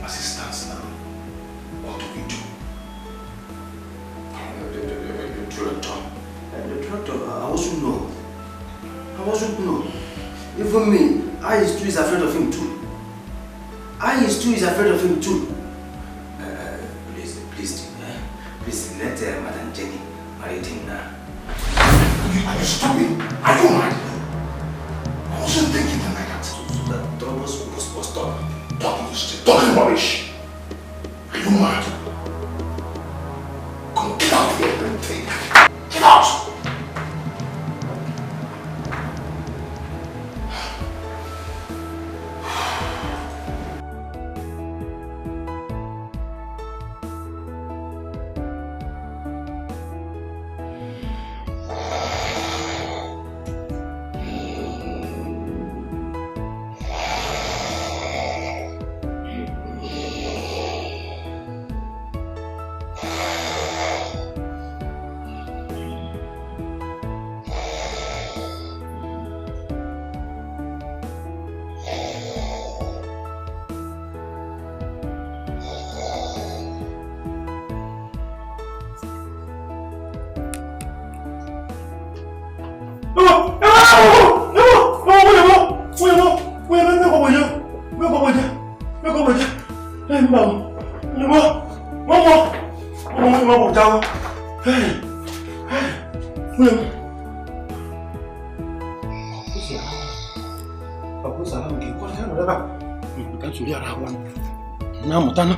As it stands now, what do we do? The director, I wasn't know. I wasn't know. Even me, I too is afraid of him too. I too is afraid of him too. Please let Madam Jenny marry him now. Are you stupid? Are you mad? I wasn't thinking like that. So that troubles will stop. Talking rubbish. Are you mad? Come, get out of here and think. Get out! Ka nsori ara ahụ na-amụta na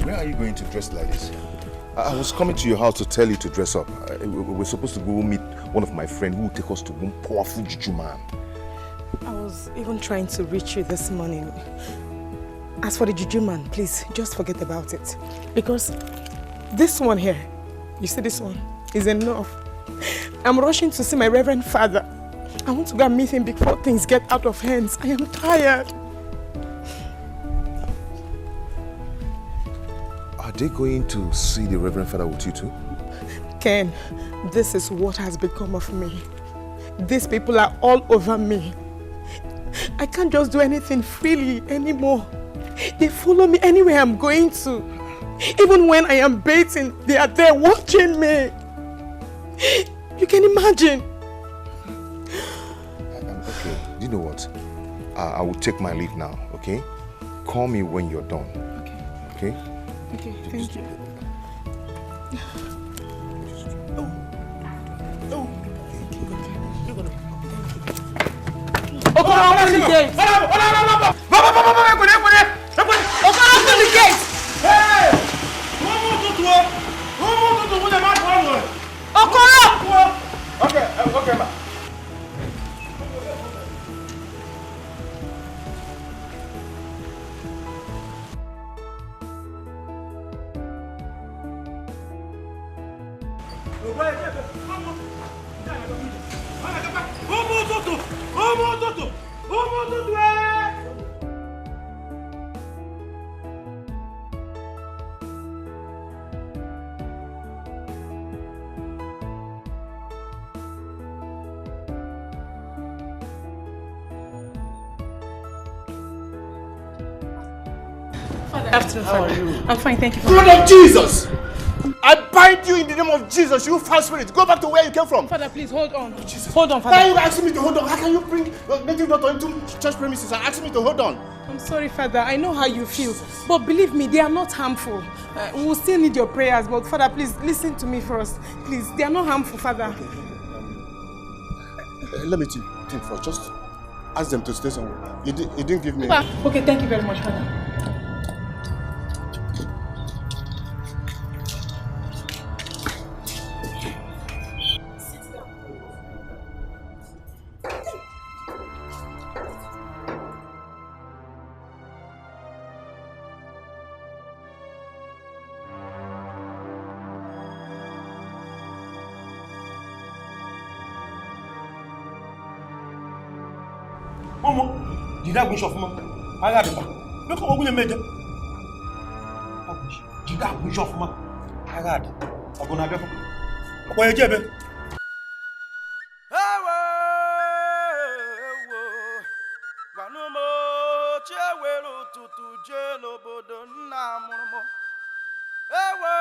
Where are you going to dress like this? I was coming to your house to tell you to dress up. We're supposed to go meet one of my friends who will take us to one powerful juju man. I was even trying to reach you this morning. As for the juju man, please, just forget about it. Because this one here, you see this one, is enough. I'm rushing to see my reverend father. I want to go and meet him before things get out of hands. I am tired. Are they going to see the Reverend Father with you too? Ken, this is what has become of me. These people are all over me. I can't just do anything freely anymore. They follow me anywhere I'm going to. Even when I am bathing, they are there watching me. You can imagine. Okay, you know what? I will take my leave now, okay? Call me when you're done. Okay. Okay? Okay, thank you. Okoro, open the gate! Okoro, open the gate! Hey! Okoro! Okay, okay, ma. Afternoon, How are you? I'm fine, thank you. Blood of Jesus! I bind you in the name of Jesus, you foul spirit. Go back to where you came from. Father, please hold on. Jesus. Hold on, Father. Why are you asking me to hold on? How can you bring native doctor into church premises and ask me to hold on? I'm sorry, Father. I know how you feel. But believe me, they are not harmful. We will still need your prayers. But Father, please listen to me first. Please, they are not harmful, Father. Okay. Let me think first. Just ask them to stay somewhere. You didn't give me... Okay, thank you very much, Father. Jide agwụ ọfụma agha dịkwa biko ogwunye meje jide agwụ ọfụma agha dị ọgụ na-abịakwa ọkwa eje ebe ewo ewo gwanụm chi ewere ụtụtụ jee n'obodo nna mụrụ m ewo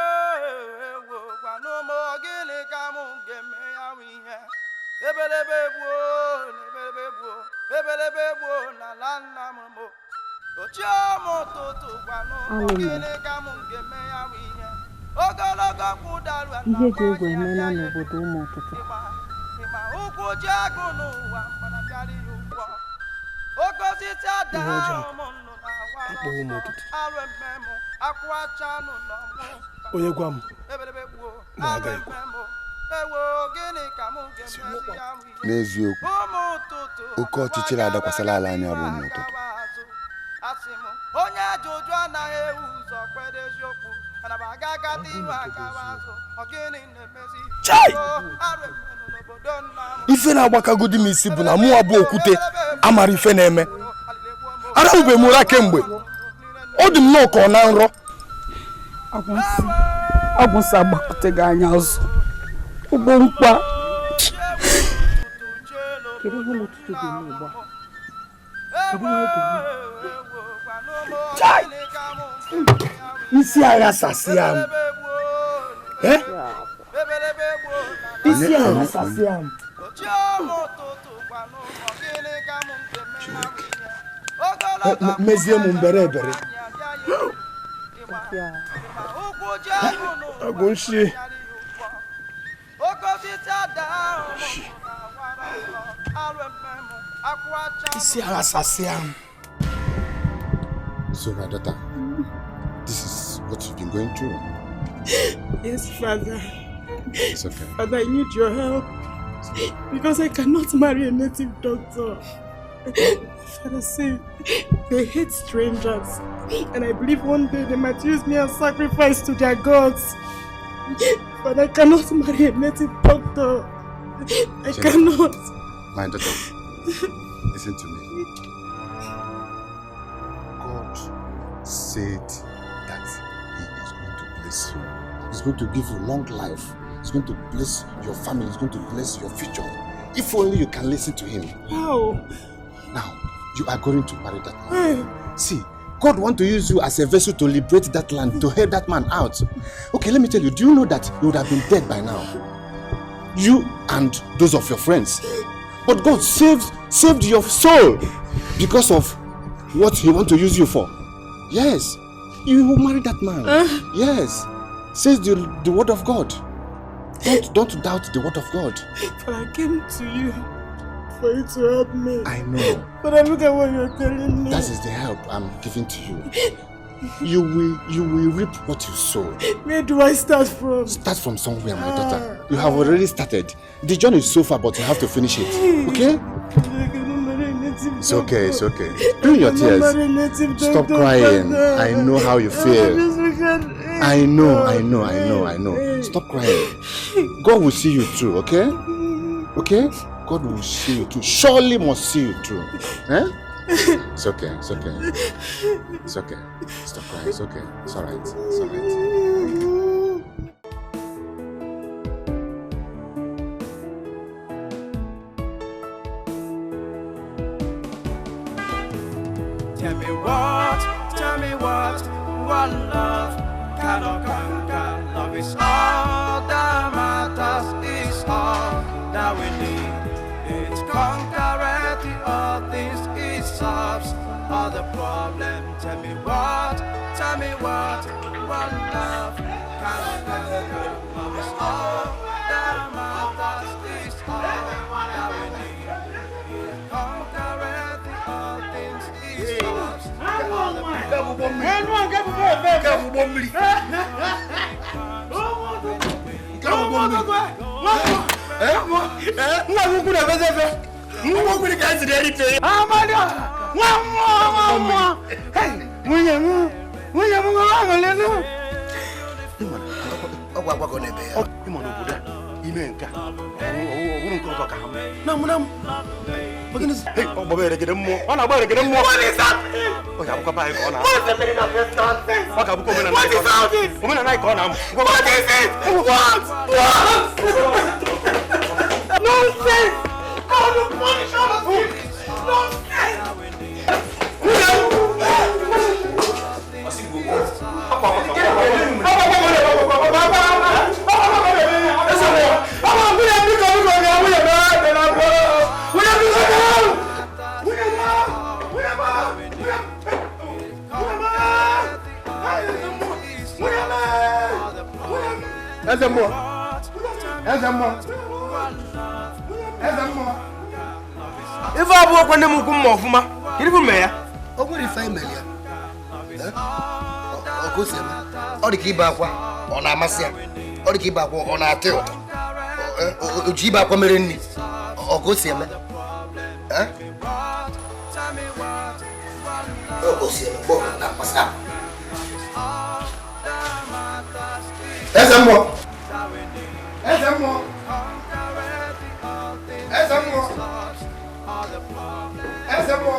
ewo gwanụm gịnị ka m ga-eme ya nwe ihe ebelebe gbuo ebelebe gbuo ebelebe gbuo n'ala nna m mụ ochie m ụtụtụ gwanụ gịnị ka m ga-eme ya nwe ihe ogologo kwụdaru ihe dị egwu emela n'obodo ụmụ ụtụtụ. Ịma ụkwụ ji agụ n'ụwa mana bịara ya ụgwọ oke osisi ada ụmụnnụ na-awa arụ mmemme akwụachanụ n'ọmụ onye gwa m ebelebe gbuo na aga ekwu N'eziokwu, oke ọchịchịrị adakwasịla ala anyị abụ ụmụ ụtụtụ. Onye ajụjụ anaghị ewu ụzọ kwere eziokwu ana m aga agata ihu akawa azụ ọ gịnị na-emezi Ife na-agbakagodi m isi bụ na mụ abụ okwute amara ife na-eme. Arahụbeghị m ụra kemgbe. Ọ dị m nnọọ ka ọ na nrọ. Agwụnsị agbakute gị anya azụ. Ụgbọ mkpa Kedu ihe ụmụ ụtụtụ ga-eme ugbu a? Kedu ihe ga-eme? Chai! Isi agha sasịa m. Isi agha sasịa m. Mezie m mbere ebere. Agụ nshi. Isi agha sasịa m. So, my daughter, this is what you've been going through. Yes, Father. It's okay. Father, I need your help. Because I cannot marry a native doctor. Father, see, they hate strangers. And I believe one day they might use me as sacrifice to their gods. But I cannot marry a native doctor. I Jennifer, cannot. My daughter, listen to me. God said that He is going to bless you. He's going to give you long life. He's going to bless your family. He's going to bless your future. If only you can listen to Him. How? Now, you are going to marry that man. See, God wants to use you as a vessel to liberate that land, to help that man out. Okay, let me tell you, do you know that you would have been dead by now? You and those of your friends. But God saved your soul because of what He wants to use you for. Yes, you will marry that man. Yes, says the word of God. Don't doubt the word of God. But I came to you for you to help me. I know. But I look at what you're telling me. That is the help I'm giving to you. You will reap what you sow. Where do I start from? Start from somewhere, my daughter. You have already started. The journey is so far, but you have to finish it. Okay? It's okay, it's okay. Clean your tears. Stop crying. I know how you feel. I know. Stop crying. God will see you through, okay? Okay? God will see you through. Surely must see you through. Eh? It's okay, it's okay. It's okay. Stop crying. It's okay. It's alright. It's alright. Tell me what, love cannot conquer. Love is all that matters, is all that we need. It conquereth all things, it solves all the problems. Tell me what, love cannot conquer. Love is all that matters, is all that we need. It conquereth all things, it solves all the problems. What is that? What is the meaning of this nonsense? What is all this? What is it? What? What? Nonsense! God will punish all of you! Nonsense! Ife abụọ kwa nne m ukwu mma ọfụma, kedu ife mee ya? Ọ nwere ife anyị mere ya. Ọ dị ka ibe akwa ọ na-amasị ya. Ọ dị ka ibe akwa ọ na-atọ ya ụtọ. O ji ibe akwa mere nri. Ọ ka o si eme. Ọ ka o si eme mgbe ọ bụla na-amasị ya. Eze mmụọ. Eze mmụọ. Eze mmụọ. Eze mmụọ.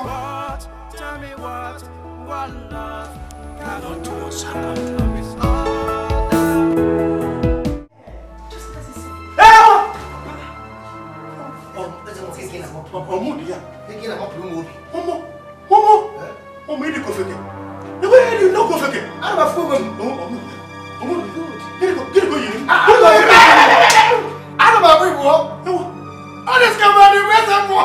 Ọmụ dị ya. Ị na-amapụrụ m obi. Ọmụ. Ọmụ. Ọmụ ịdị ka ofeke. Ebe ịdị nnọọ ka ofeke. Ana m afụ onwe m. Ọmụ. Ọmụ. Gịnị ka o yiri? Ana m abụ ibu ọ. Ọ dị ka mmadụ eze mmụọ.